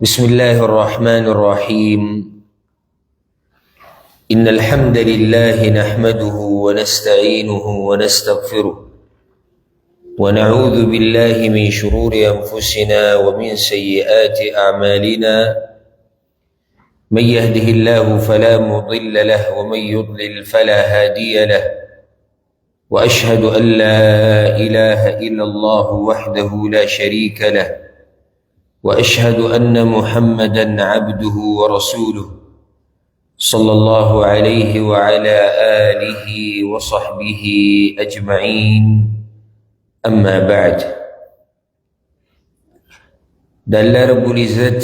بسم الله الرحمن الرحيم. إن الحمد لله نحمده ونستعينه ونستغفره ونعوذ بالله من شرور أنفسنا ومن سيئات أعمالنا. من يهده الله فلا مضل له ومن يضلل فلا هادي له، وأشهد أن لا إله إلا الله وحده لا شريك له، وأشهد أن محمدا عبده ورسوله صلى الله عليه وعلى آله وصحبه أجمعين. أما بعد، د الله رب العزت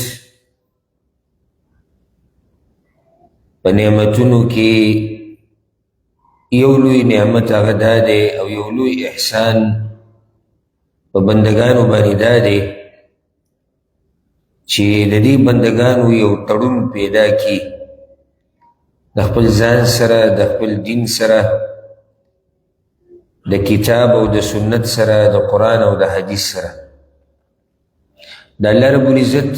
په نعمتونو کې یو لوی نعمت هغه دا دی، او یو لوی احسان په بندګانو باندې دا دی چې د دې بندګانو یو تړون پیدا کړي د خپل ځان سره، د خپل دین سره، د کتاب او د سنت سره، د قرآن او د حدیث سره. د الله رب العزت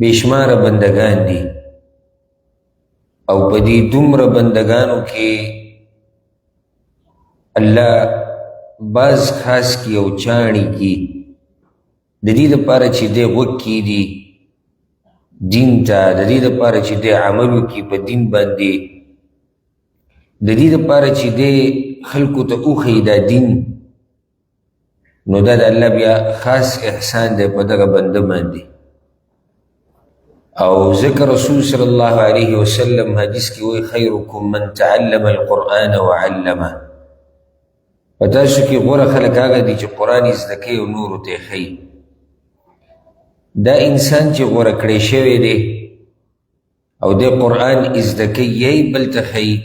بېشماره بندګان دي، او په دې دومره بندګانو کې الله بعض خاص کی او چاڼي کی د دې لپاره چې دی غوږ کېږدي دین ته، د دې لپاره چې دی عمل وکړي په دین باندې، د دې لپاره چې دی خلکو ته وښیي دا دین. نو دا د الله بیا خاص احسان دی په دغه بنده باندې. او ذکر رسول صلی الله علیه وسلم حدیث کې وایي خیرکم من تعلم القرآن وعلمه. په تاسو کې غوره خلک هغه دي چې قرآن یې زده کوي او نورو ته یې ښیي. دا انسان چې غوره کړی شوی دی او د قرآن زده کوي بل ته ښیي،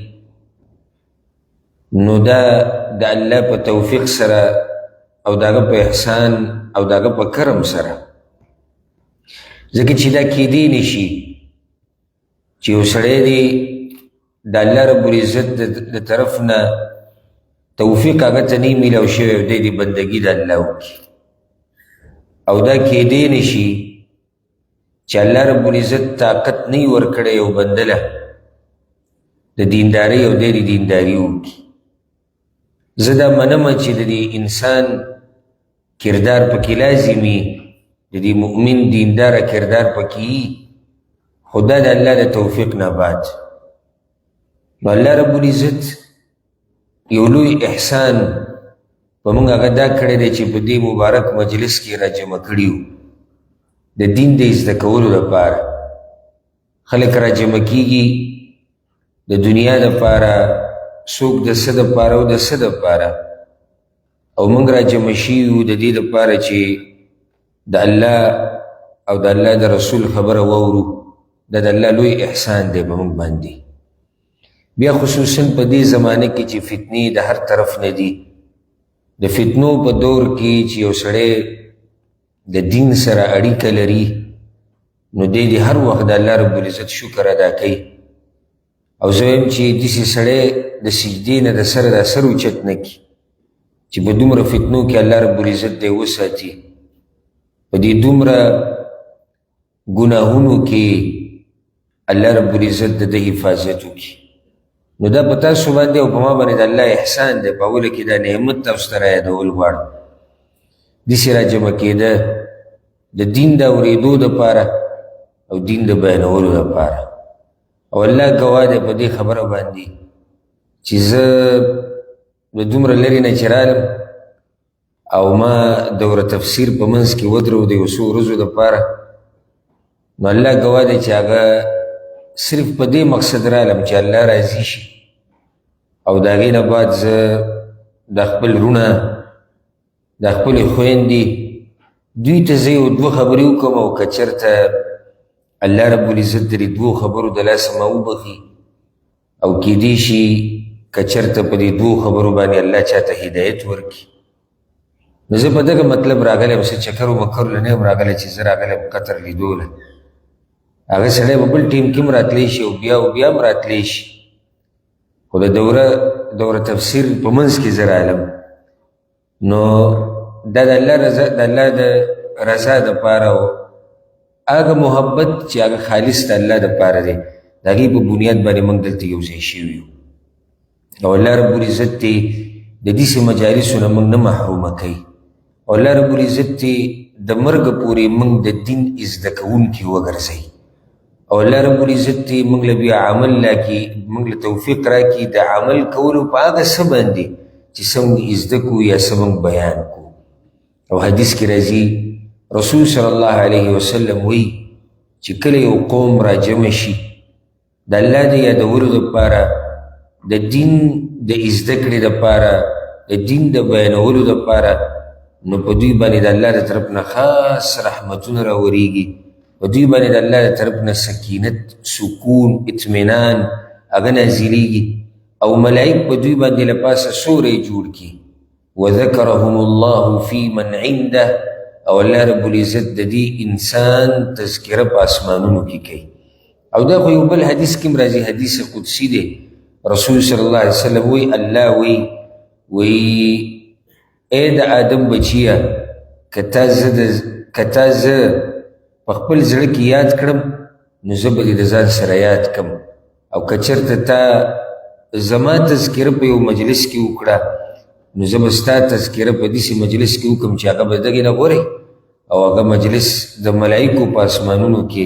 نو دا د الله په توفیق سره او د هغه په احسان او د هغه په کرم سره، ځکه چې دا کیدی نه شي چې یو سړی دی د الله رب العزت د طرف نه توفیق هغه ته نه میلاو شوی او دی د بندګي د الله وکړي، او دا کیدی نه شي چې الله رب العزت طاقت نه ورکړی یو بنده له د دیندارۍ او دی د دینداري وکړي. زه دا منم چې د دې انسان کردار پکې لازمي، د دې مؤمن دینداره کردار پکې، خو دا د الله د توفیق نه بعد. نو الله رب العزت یو لوی احسان په موږ هغه دا کړی دی چې په دې مبارک مجلس کې راجمع کړي یو د دین د زده کولو لپاره. خلک راجمع کېږي د دنیا دپاره، څوک د څه دپاره او د څه دپاره، او موږ راجمع شوي یو د دې دپاره چې د الله او د الله د رسول خبره واورو. دا د الله لوی احسان دی په موږ باندې. بیا خصوصا په دې زمانه کې چې فتنې د هر طرف نه دي، د فتنو په دور کې چې یو سړی د دین سره اړیکه لري، نو دی دې هر وخت د الله رب العزت شکر ادا کوي. او زه وایم چې داسې سړی د سجدې نه د سره د سر اوچت نه کړي چې په دومره فتنو کې الله رب العزت دی وساتي، په دې دومره ګناهونو کې الله رب العزت د ده حفاظت وکړي. نو دا په تاسو باندې او په ما باندې د الله احسان دی. په اوله کې دا نعمت تاسو ته رایادول غواړم. داسې راجمع کېده د دین د اورېدو دپاره او دین د بیانولو دپاره. او الله ګواه دی په دې خبره باندې چې زه د دومره لرې نه چې رالم او ما دوره تفسیر په منځ کې ودرو د یو څو ورځو دپاره، نو الله ګواه دی چې هغه صرف په دې مقصد رالم چې الله راضي شي، او د هغې نه بعد زه د خپل وروڼه، د خپلې خویندې دوی ته زه یو دوه خبرې وکړم، او که چېرته الله رب العزت د دې دوو خبرو د لاسه ما وبخښي، او کیدی شي که چېرته په دې دوو خبرو باندې الله چاته هدایت ورکړي. نو زه په دغه مطلب راغلی یم، څه چکر و مکر له نه یم راغلی چې زه راغلی یم قطر لیدو له. هغه سړی به بل ټیم کې هم راتلی شي او بیا او بیا هم راتلی شي، خو د دوره تفسیر په منځ کې زه رالم. نو دا د الله رضا، د الله د رضا دپاره او هغه محبت چې هغه خالص د الله دپاره دی، د هغې په بنیاد باندې موږ دلته یو ځای شوي یو. او الله رب العزت دې د داسې مجالسو نه موږ نه محرومه کوي، او الله رب العزت دې د مرګ پورې موږ د دین زده کوونکي وګرځوي، او الله رب العزت دې موږ له بیا عمل راکړي، موږ له توفیق راکړي د عمل کولو په هغه څه باندې چې څه موږ زده کړو یا څه موږ بیان کړو. او حدیث کې راځي رسول صلی الله علیه وسلم وایي چې کله یو قوم راجمع شي د الله د یادولو دپاره، د دین د زده کړې دپاره، د دین د بیانولو دپاره، نو په دوی باندې د الله د طرف نه خاص رحمتونه راورېږي، په دوی باندې د الله د طرف نه سکینت، سکون، اطمینان هغه نازلېږي، او ملائک په دوی باندې له پاسه سوری جوړ کړي. وذکرهم الله فی من عنده، او الله رب العزت د دې انسان تذکره په اسمانونو کې کوي. او دا خو یو بل حدیث کې هم راځي، حدیث قدسي دی، رسول صلی الله علیه وسلم وایي، الله وایي، وایي ای د آدم بچیه، که تا زه په خپل زړه کې یاد کړم نو زه به دې د ځان سره یاد کړم، او که چېرته تا زما تذکره په یو مجلس کې وکړه نو زه به ستا تذکره په داسې مجلس کې وکړم چې هغه به دغې نه غورې، او هغه مجلس د ملایکو په اسمانونو کې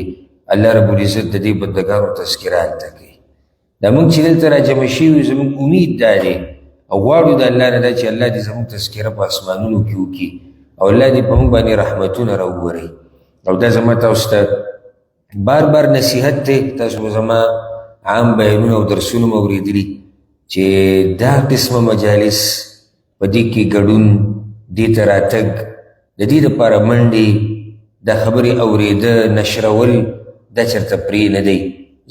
الله رب العزت د دې بندګانو تذکره هلته کوي. دا موږ چې دلته راجمع شوي یو، زموږ امید دا دی او غواړو د الله نه دا چې الله دې زموږ تذکره په اسمانونو کې وکړي، او الله دې په موږ باندې رحمتونه راووري. او دا زما تاسو ته بار بار نصیحت دی، تاسو به زما عام بیانونه او درسونه مو اورېدلي چې دا قسمه مجالس په دې کې ګډون، دې ته راتګ، د دې دپاره منډې، دا خبرې اورېده، نشرول، دا چېرته پرې نه دی،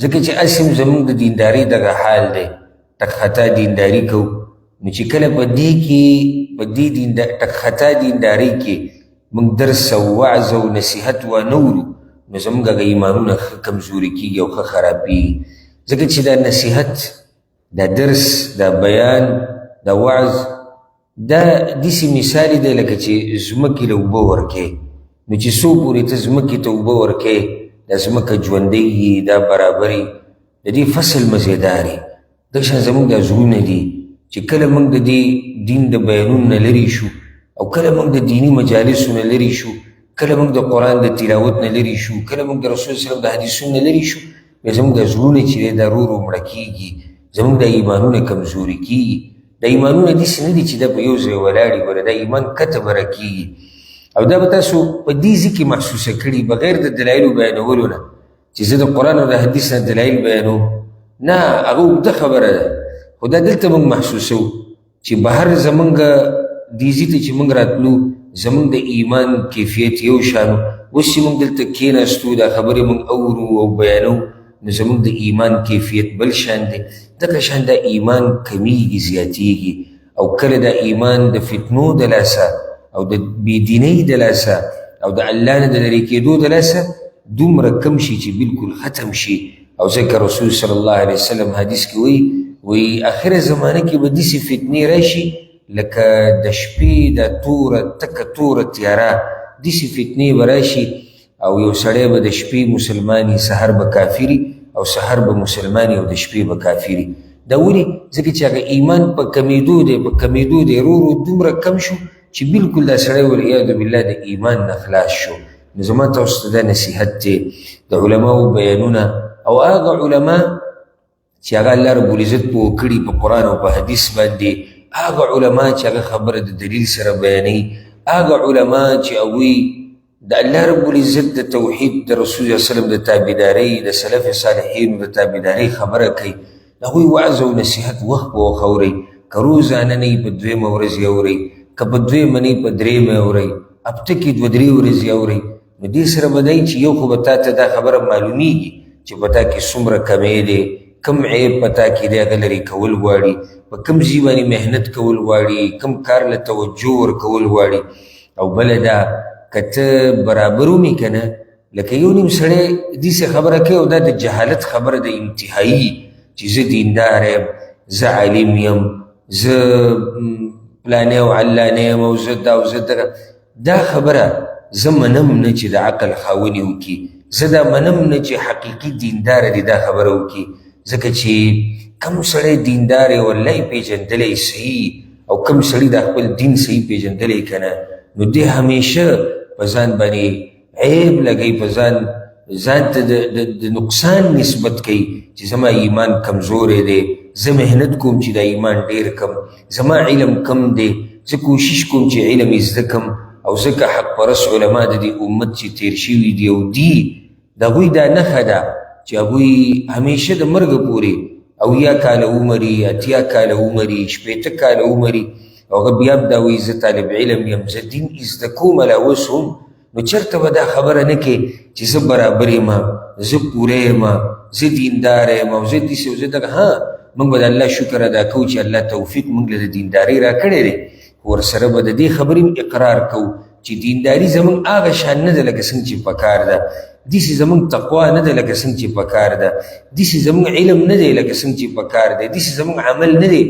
ځکه چې هسې هم زموږ د دیندارۍ دغه حال دی، ټک خطا دینداري کوو. نو چې کله په دې کې، په دې ټک خطا دیندارۍ کې موږ درس او وعظ او نصیحت وانه ورو، نو زموږ هغه ایمانونه ښه کمزوري کېږي او ښه خرابېږي. ځکه چې دا نصیحت، دا درس، دا بیان، دا وعظ، دا داسې مثال دی لکه چې ځمکې له اوبه ورکې، نو چې څو پورې ته ځمکې ته اوبه ورکې، دا ځمکه ژوندۍ وي، دا برابري، د دې فصل مزیدار وي. دغه شان زموږ دا زړونه دي چې کله موږ د دې دین د بیانونو نه لرې شو، او کله موږ د دیني مجالسو نه لرې شو، کله موږ د قرآن د تلاوت نه لرې شو، کله موږ د رسول صلی الله علیه وسلم د حدیثونو نه لرې شو، بیا زموږ دا زړونه چې دی دا ورو ورو مړه کېږي، زموږ دا ایمانونه کمزوري کېږي. دا ایمانونه داسې نه دي چې دا په یو ځای ولاړ وي، بله دا ایمان کته بره کېږي. او دا به تاسو په دې ځای کې محسوسه کړي بغیر د دلایلو بیانولو نه، چې زه د قرآن او د حدیث نه دلایل بیانوم نه، هغه اوږده خبره ده، خو دا دلته موږ محسوسوو چې بهر زموږ دې ځای ته چې موږ راتلو زموږ د ایمان کیفیت یو شان و، اوس چې موږ دلته کښېناستو دا خبرې موږ اورو او بیانوو، نو زموږ د ایمان کیفیت بل شان دی. دغه شان دا ایمان کمیږي، زیاتیږي، او کله دا ایمان د فتنو د لاسه او د بېدینۍ د لاسه او د الله نه د لرې کېدو د لاسه دومره کم شي چې بالکل ختم شي. او ځکه رسول صلی الله علیه وسلم حدیث کې وایي، وایي اخره زمانه کې به داسې فتنې راشي لکه د شپې د توره تکه توره تیاره، داسې فتنې به راشي، او یو سړی به د شپې مسلماني، سحر به کافري، او سحر به مسلماني او د شپې به کافري. دا ولې؟ ځکه چې هغه ایمان په کمېدو دی، په کمېدو دی، ورو ورو دومره کم شو چې بالکل دا سړی والعیاذ بالله د ایمان نه خلاص شو. نو زما تاسو ته دا نصیحت دی، د علماو بیانونه او هغه علما چې هغه الله رب العزت پوه کړي په قرآن او په حدیث باندې، هغه علما چې هغه خبره د دلیل سره بیانوي، هغه علما چې هغوی د الله رب العزت د توحید، د رسول صلی الله علیه وسلم د تابعدارۍ، د سلف صالحینو د تابعدارۍ خبره کوي، د هغوی وعظ او نصیحت وخت په وخت اورئ. که روزانه نه وي په دویمه ورځ یې اورئ، که په دویمه نه وي په درېیمه یې اورئ، هفته کې دوه درې ورځې یې اورئ. نو دې سره به دی چې یو خو به تا ته دا خبره معلومیږي چې په تا کې څومره کمی دی، کوم عیب په تا کې دی هغه لرې کول غواړي، په کوم ځای باندې محنت کول غواړي، کوم کار له توجه ورکول غواړي. او بله دا که ته برابر ومې که نه، لکه یو نیم سړی داسې خبره کوي، او دا د جهالت خبره ده انتهایي، چې زه دیندار یم، زه عالم یم، زه پلانی او علانی یم، او زه دا او زه دغه، دا خبره زه منم نه چې د عقل خاوند یې وکړي، زه دا منم نه چې حقیقي دیندار دې دا خبره وکړي، ځکه چې کم سړی دیندار یې والله یې پېژندلی صحیح او کم سړي دا خپل دین صحیح پېژندلی که نه، نو دی همیشه په ځان باندې عیب لګوي، په ځان ځان ته د نقصان نسبت کوي چې زما ایمان کمزوری دی، زه محنت کوم چې دا ایمان ډېر کم، زما علم کم دی، زه کوشش کوم چې علم یې زده کم. او ځکه حق پرست علما د دې امت چې تېر شوي دي او دي، د هغوی دا نښه ده چې هغوی همیشه د مرګ پورې 70 کاله عمري، 80 کاله عمري، 60 کاله عمري، او هغه بیا هم دا وایي زه طالب علم یم، زه دین زده کوم لا اوس هم. نو چېرته به دا خبره نه کوې چې زه برابر یم، زه پوره یم، زه دیندار یم، او زه داسې او زه دغه. ها، موږ به د الله شکر ادا کوو چې الله توفیق موږ له د دیندارۍ راکړی دی، خو ورسره به د دې خبرې هم اقرار کوو چې دینداري زموږ هغه شان نه ده لکه څنګه چې پکار ده، داسې زموږ تقوا نه ده لکه څنګه چې پکار ده، داسې زموږ علم نه دی لکه څنګه چې پکار دی، داسې زموږ عمل نه دی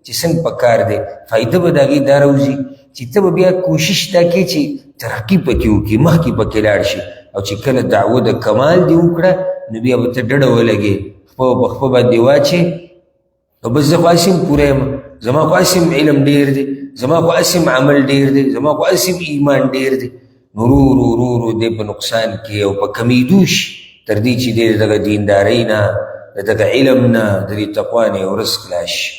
چې څنګه پکار دی. فایده به د هغې دا راوځي چې ته به بیا کوشش دا کوې چې ترقي پکې وکړې، مخکې پکې لاړ شي، او چې کله دعوه د کمال دې وکړه نو بیا به ته ډډه ولګې، خپه په خپه باندې واچې، او بس زه خو هسې هم پوره یم، زما خو هسې هم علم ډېر دی، زما خو هسې هم عمل ډېر دی، زما خو هسې هم ایمان ډېر دی. نو ورو ورو ورو ورو دی په نقصان کې او په کمېدو شي، تر دې چې دی د دغه دیندارۍ نه، د دغه علم نه، د دې تقوا نه یو ورځ خلاص شي.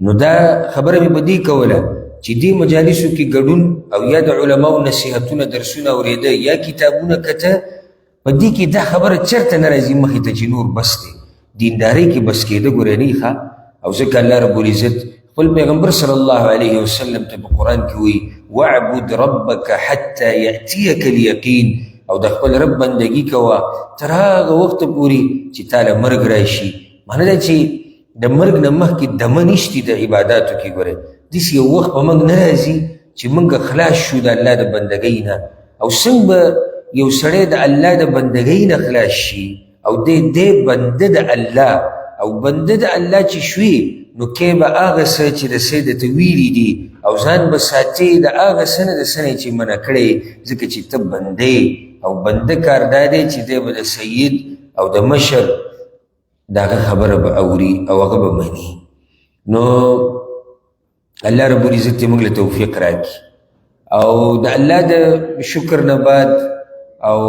نو دا خبره مې په دې کوله چې دې مجالسو کې ګډون او یا د علماو نصیحتونه درسونه اورېده یا کتابونه کته، په دې کې دا خبره چېرته نه راځي مخې ته چې نور بس دی، دیندارۍ کې بس کېده ګورې نه ښه. او ځکه الله رب العزت خپل پیغمبر صلی الله علیه وسلم ته په قرآن کې وایي واعبد ربک حتی یأتیک الیقین، او د خپل رب بندګي کوه تر هغه وخته پورې چې تا له مرګ راشي. معنی دا چې د مرګ نه مخکې دمه نشتي د عباداتو کې، ګورې داسې یو وخت په موږ نه راځي چې موږ خلاص شو د الله د بندګۍ نه. او څنګه به یو سړی د الله د بندګۍ نه خلاص شي او دی دی بنده د الله، او بنده د الله چې شوي نو کې به هغه څه چې د څه درته ویلي دي او ځان به ساتې د هغه څه نه د څه نه چې منع کړی، ځکه چې ته بنده یې، او بنده کار دا دی چې دی به د سید او د مشر د هغه خبره به اوري او هغه به مني. نو الله رب العزت دې موږ له توفیق راکړي. او د الله د شکر نه بعد او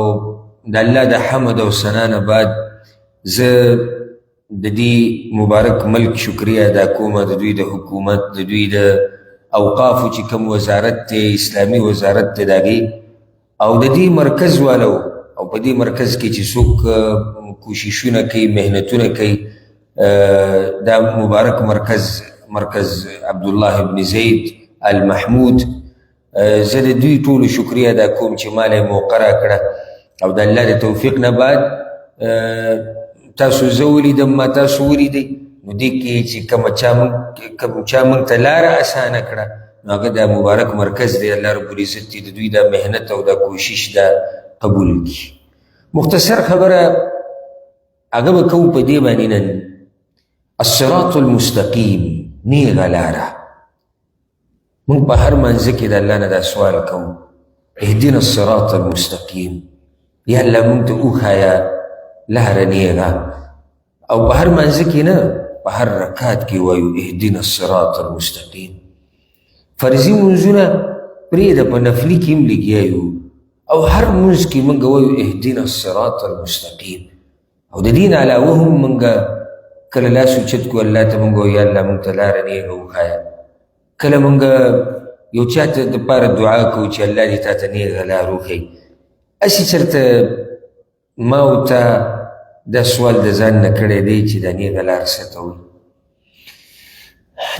د الله د حمد او ثنا نه بعد زه د دې مبارک ملک شکریه ادا کوم، د دوی د حکومت، د دوی د اوقافو چې کوم وزارت دی، اسلامي وزارت دی د هغې، او د دې مرکز والو، او په دې مرکز کې چې څوک کوششونه کوي، محنتونه کوي، دا مبارک مرکز، مرکز عبدالله ابن زید المحمود، زه د دوی ټولو شکریه ادا کوم چې ما له یې موقع راکړه. او د الله د توفیق نه بعد تاسو زه ولیدم، ما تاسو ولیدئ، نو دې کې چې کوم چا موږ ته لاره اسانه کړه، نو هغه دا مبارک مرکز دی. الله رب العزت دې د دوی دا محنت او دا کوشش دا قبول کړي. مختصر خبره هغه به کوو په دې باندې نن، الصراط المستقیم، نیغه لاره. موږ په هر منځ کې د الله نه دا سوال کوو، اهدنا الصراط المستقیم، یا الله موږ ته وښایه لاره نیغه. او په هر منځ کې نه، په هر رکعت کې وایو اهدنا الصراط المستقیم. فرضي منځونه پرېږده، په نفلي کې هم لګیا یو، او هر منځ کې موږ وایو اهدنا الصراط المستقیم. او د دې نه علاوه هم موږ کله لاس اوچت کړو الله ته، موږ وایو یا الله موږ ته لاره نیغه وښایه. کله موږ یو چا ته دپاره دعا کوو چې الله دې تا ته نیغه لار وښیي. هسې چېرته ما او تا دا سوال د ځان نه کړی دی چې دا نیغه لار څه ته وایي؟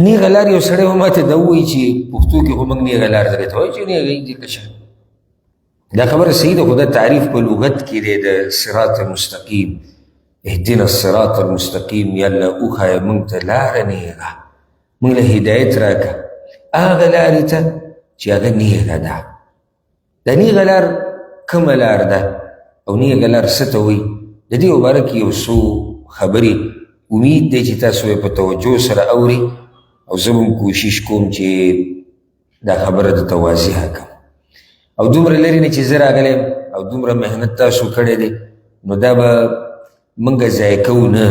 نیغه لار یو سړی به ما ته دا ووایي چې پښتو کې خو موږ نیغه لار درته وایو چې نیغه یې دې شه. دا خبره صحیح ده، خو دا تعریف په لغت کې دی د صراط مستقیم. اهدنا الصراط المستقیم، یا الله وښایه موږ ته لاره نیغه، موږ له هدایت راکړه هغه لارې ته چې هغه نیغه ده. دا نیغه لار کومه لار ده او نیغه لار څه ته وایي؟ د دې مباره کې یو څو خبرې امید دی چې تاسو یې په توجه سره اورئ، او زه به هم کوشش کوم چې دا خبره درته واضحه کړم. او دومره لرې نه چې زه راغلی یم او دومره محنت تاسو کړی دی، نو دا به موږ ضایع کوو نه،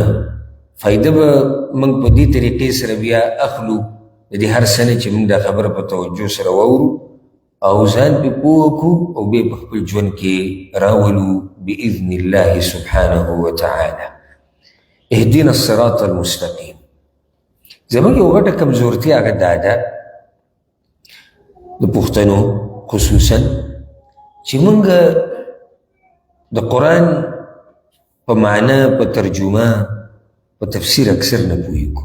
فایده به موږ په دې طریقې سره بیا اخلو د دې هر څه نه چې موږ دا خبره په توجه سره واورو او ځان پې پوه کړو او بیا په خپل ژوند کې راولو بإذن الله سبحانه وتعالی. اهدنا الصراط المستقیم. زموږ یو غټه کمزورتیا هغه دا ده د پښتنو خصوصا چې موږ د قرآن په معنا، په ترجمه، په تفسیر اکثر نه پوهېږو.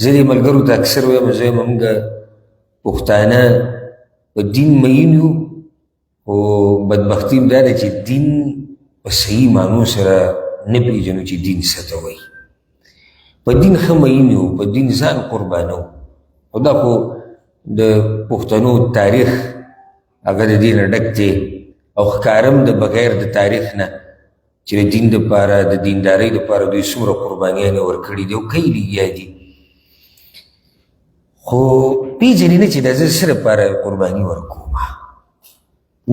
زه دې ملګرو ته اکثر وایم، زه وایم موږ پښتانه په دین مین یو، خو بدبختي هم دا ده چې دین په صحیح معنو سره نه پېژنو چې دین څه ته وایي. په دین ښه مین یو، په دین ځان قربانوو، خو دا خو د پښتنو تاریخ هغه د دې نه ډک دی او ښکاره هم د بغیر د تاریخ نه چې د دین دپاره، د دیندارۍ دپاره دوی څومره قربانیانې ورکړي دي او کوي لګیا دي، خو پېژني نه چې دا زه څه لپاره قرباني ورکوم.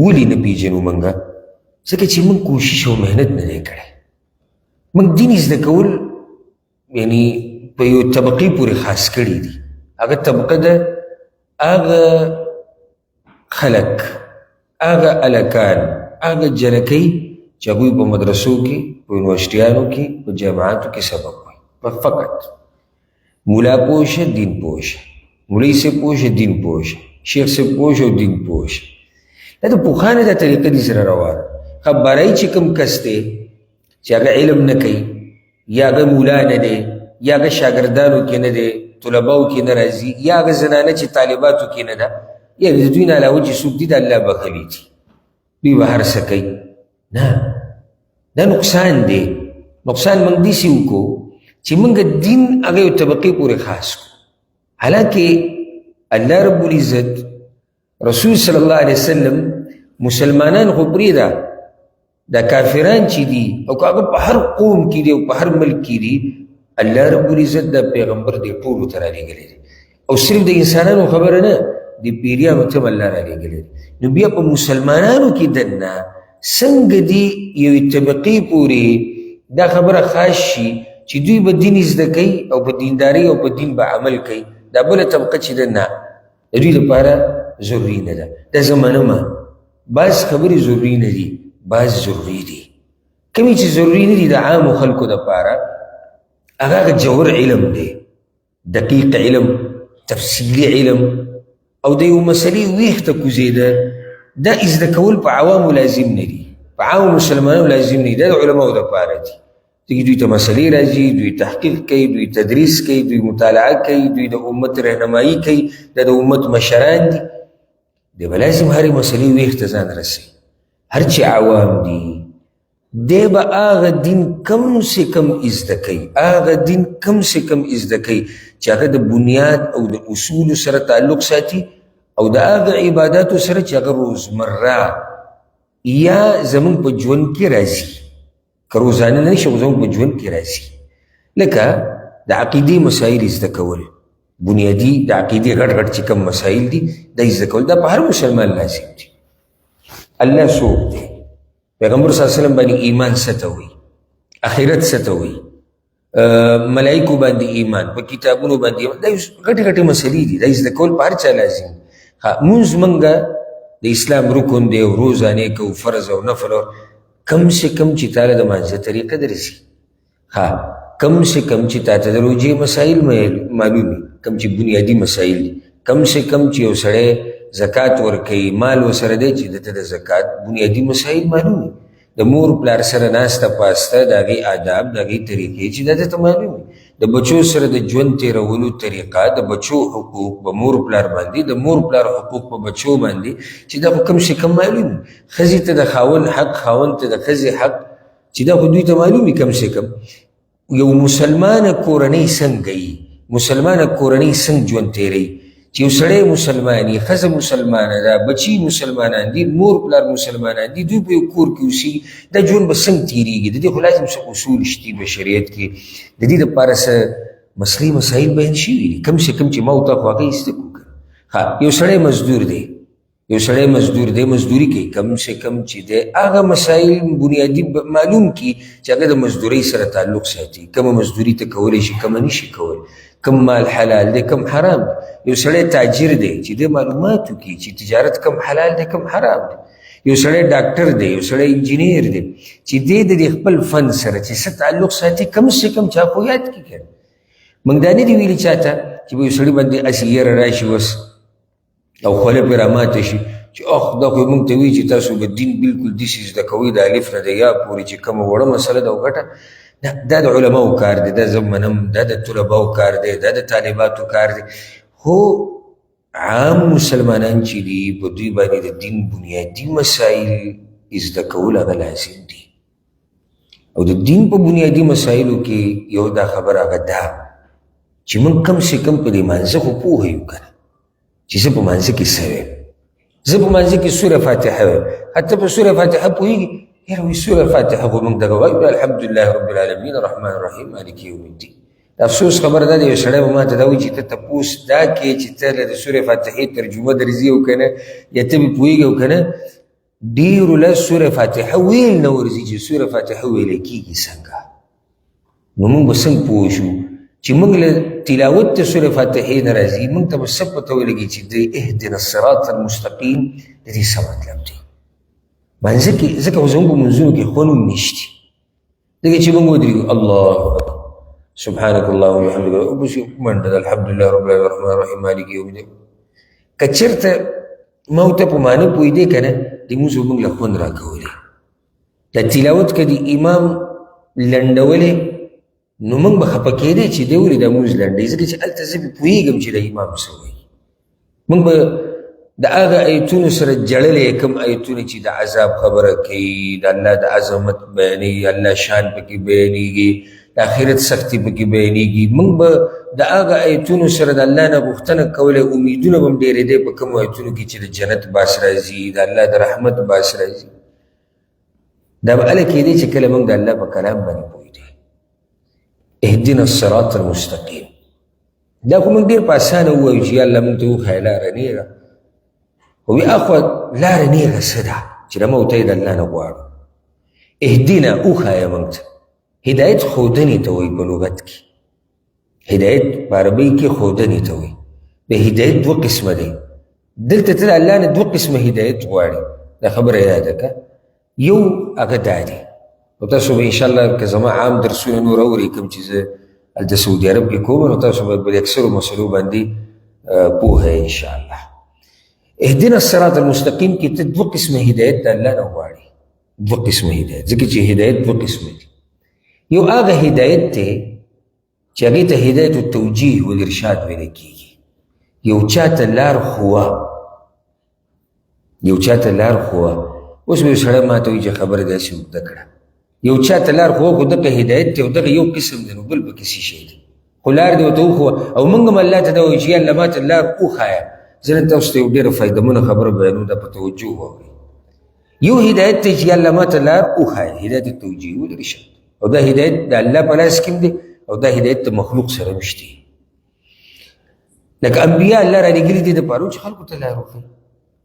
ولې نه پېژنو موږ؟ ځکه چې موږ کوشش او محنت نه دی کړی. موږ دین زده کول یعنی په یو طبقې پورې خاص کړي دي. هغه طبقه ده هغه خلک، هغه هلکان، هغه جنکۍ چې هغوی په مدرسو کې، په یونیورسټیانو کې، په جامعاتو کې سبق وایي. فقط مولا پوه شه، دین پوه شه، مولوي صاحب پوه شه، دین پوه شه، شیخ صاحب پوه شه او دین پوه شه. دا د پخوا نه دا طریقه دي سره روانه. ښه برای چې کوم کس دی چې هغه علم نه کوي، یا هغه مولا نه دی، یا هغه شاګردانو کې نه دی، طلباو کې نه راځي، یا هغه زنانه چې طالباتو کې نه ده، یا د دوی نه علاوه چې څوک دي د الله بخښلي دي، دوی به هر څه کوي. نه، دا نقصان دی. نقصان موږ داسې وکړو چې موږ دین هغه یو طبقې پورې خاص کړو، حالانکه الله رب العزت رسول صلی الله علیه وسلم مسلمانان خو پرېږده، دا کافران چې دي او که هغه په هر قوم کې دي او په هر ملک کې دي، الله رب العزت دا پیغمبر دی ټولو ته رالیږلی دی. او صرف د انسانانو خبره نه، د پیریانو ته هم الله رالیږلی دی. نو بیا په مسلمانانو کې دننه څنګه دي یوې طبقې پورې دا خبره خاص شي چې دوی به دین زده کوي او په دیندارۍ او په دین به عمل کوي، دا بله طبقه چې ده نه، د دوی لپاره ضروري نه ده. دا زه منم بعض خبرې ضروري نه دي، بعض ضروري دي. کومې چې ضروري نه دي د عامو خلکو دپاره، هغه هغه جوهر علم دی، دقیق علم، تفصیلي علم، او د یو مسلې ویښ ته کوزېده. دا زده کول په عوامو لازم نه دي، په عامو مسلمانانو لازم نه دي، دا د علماو دپاره دي. ځکه دوی ته مسلې راځي، دوی تحقیق کوي، دوی تدریس کوي، دوی مطالعه کوي، دوی د امت رهنمایي کوي، دا د امت مشران دي. دی به لازم هرې مسلې ویښ ته ځان رسوي. هر چې عوام دي دی به هغه دین کم سه کم زده کوي، هغه دین کم سه کم زده کوي چې هغه د بنیاد او د اصولو سره تعلق ساتي او د هغه عباداتو سره چې هغه روزمره یا زموږ په ژوند کې راځي. که روزانه نه شي خو زموږ په ژوند کې راځي. لکه د عقیدې مسایل زده کول، بنیادي د عقیدې غټ غټ چې کوم مسایل دي دا زده کول، دا په هر مسلمان لازم دي. الله څوک دی، پیغمبر صلی الله علیه وسلم باندې ایمان څه ته وایي، آخرت څه ته وایي، ملایکو باندې ایمان، په کتابونو باندې ایمان، دا غټې غټې مسلې دي، دا زده کول په هر چا لازم دي. مونځ مونږ د اسلام رکن دی، روزانې کوو، فرض او نفل، کم سه کم چې تاله د مانځه طریقه درځي، کم سه کم چې تا ته د روژې مسایل معلوم وي، کم چې بنیادي مسایل دي، کم سه کم چې یو سړی زکات ورکوي، مال ورسره دی چې ده ته د زکات بنیادي مسایل معلوم وي، د مور پلار سره ناسته پاسته، د هغې آداب، د هغې طریقې چې دا ده ته معلوم وي، د بچو سره د ژوند تېرولو طریقه، د بچو حقوق په مور پلار باندې، د مور پلار حقوق په بچو باندې چې دا خو کم سه کم معلوم وي. ښځې ته د خاوند حق، خاوند ته د ښځې حق چې دا خو دوی ته معلوم وي. کم سه کم یو مسلمانه کورنۍ څنګه وي، مسلمانه کورنۍ څنګه ژوند تېروي، چې یو سړی مسلمان وي، ښځه مسلمانه ده، بچي مسلمانان دي، مور پلار مسلمانان دي، دوی په یو کور کې اوسېږي، دا ژوند به څنګه تېرېږي؟ د دې خو لازم څه اصول شتي په شریعت کې، د دې دپاره څه مسلې مسایل بیان شوي دي. کم سه کم چې ما او تا خو هغه زده کړو. یو سړی مزدور دی، یو سړی مزدور دی، مزدوري کوي، کم سه کم چې دی هغه مسایل بنیادي معلوم کړي چې هغه د مزدورۍ سره تعلق ساتي، کومه مزدوري ته کولی شي، کومه نه شي کولی، کوم مال حلال دی، کوم حرام دی. یو سړی تاجر دی چې دی معلومات وکړي چې تجارت کوم حلال دی، کوم حرام دی. یو سړی ډاکټر دی، یو سړی انجینیر دی چې دی د دې خپل فن سره چې څه تعلق ساتي، کم سه کم چا خو یاد کړي که نه. موږ دا نه دي ویلي چا ته چې په یو سړي باندې هسې یره راشي اوس او خوله پرې راماته شي چې اخ دا خو یې موږ ته وایي چې تاسو به دین بلکل داسې زده کوئ د الف نه د یا پورې چې کومه وړه مسله ده او غټه، دا د علماو کار دی، دا زه منم، دا د طلباو کار دی، دا د طالباتو کار دی. خو عام مسلمانان چې دي په دوی باندې د دین بنیادي مسایل زده کول هغه لازم دي. او د دین په بنیادي مسایلو کې یو دا خبره هغه ده چې موږ کم سه کم په دې مانځه خو پوه یو که نه، چې زه په مانځه کې څه وایم، زه په مانځه کې سوره فاتحه وایم، حتی په سوره فاتحه پوهېږي؟ یاره وایي سوره فاتحه خو موږ دغه وایو، الحمدلله رب العالمین الرحمن الرحیم مالک یوم الدین. د افسوس خبره دا ده یو سړی به ما ته دا وایي چې ته تپوس دا کوې چې ته له د سورې فاتحې ترجمه درځي او که نه، یا ته به پوهېږې او که نه. ډېرو له سورې فاتحه ویل نه ورځي چې سورې فاتحه ویلی کېږي څنګه. نو موږ به څنګه پوه شو چې موږ له تلاوت ته سورې فاتحې نه راځي، موږ ته به څه پته ولګي چې د اهدنا الصراط المستقیم د دې څه مطلب دی؟ مانځه کې ځکه خو زموږ په منځونو کې خوند هم نشته، ځکه چې موږ ودرېږو الله اکبر سبحانك اللهم وبحمدك وبس منډه ده الحمد لله رب العالمین الرحمن الرحیم مالک یوم الدین. که چېرته ما او ته په معنی پوهېدې که نه، دې لمونځ به موږ له خوند راکولی. دا تلاوت که د امام لنډولی نو موږ به خفه کېدی چې دی ولې دا لمونځ لنډوي، ځکه چې هلته زه پرې پوهېږم چې دا امام څه وایي. موږ به د هغه ایتونو سره جړلی کوم ایتونه چې د عذاب خبره کوي، د الله د عظمت بیانېږي، الله شان پکې بیانېږي، د آخرت سختي پکې بیانېږي. موږ به د هغه ایتونو سره د الله نه غوښتنه کولی، امیدونه به هم ډېرېدی په کومو ایتونو کې چې د جنت باس راځي، د الله د رحمت باس راځي. دا به هله کېدی چې کله موږ د الله په کلام باندې پوهېدی. اهدنا الصراط المستقیم، دا خو موږ ډېر په اسانه ووایو چې یا الله موږ ته وښایه لاره نېغه، خو بیا اخوا لاره نېغه څه ده چې دا موږ ته یې د الله نه غواړو. اهدنا وښایه موږ ته، هدایت ښودنې ته وایي په لغت کې، هدایت په عربۍ کې ښودنې ته وایي. د هدایت دوه قسمه دی، دلته ته د الله نه دوه قسمه هدایت غواړې، دا خبره یاده کړه. یو هغه دا دی، او تاسو به انشاءالله که زما عام درسونه نور اورئ کوم چې زه هلته سعودي عرب کې کوم، نو تاسو به په اکثرو مسلو باندې پوه یئ انشاءالله. اهدنا الصراط المستقیم کې ته دوه قسمه هدایت د الله نه غواړې، دوه قسمه هدایت، ځکه چې هدایت دوه قسمه دي. یو هغه هدایت دی چې هغې ته هدایت التوجیه والارشاد ویل کېږي. یو چا ته لار ښووه، یو چا ته لار ښووه. اوس به یو سړی ما ته وایي چې خبره داسې اوږده کړه، یو چا ته لار ښووه خو دغه هدایت دی او دغه یو قسم دی، نو بل پکې څه شی دی؟ خو لار دې ورته وښووه. او موږ هم الله ته دا وایو چې یا الله ما ته لار وښایه. زه نن تاسو ته یو ډېره فایدهمنه خبره بیانوم، دا په توجه واورئ. یو هدایت دی چې یا الله ما ته لار وښایه، هدایت التوجیه والارشاد، او دا هدایت د الله په لاس کې هم دی او دا هدایت د مخلوق سره هم شته. لکه انبیا الله را لېږلي دي دپاره چې خلکو ته لار وښیي،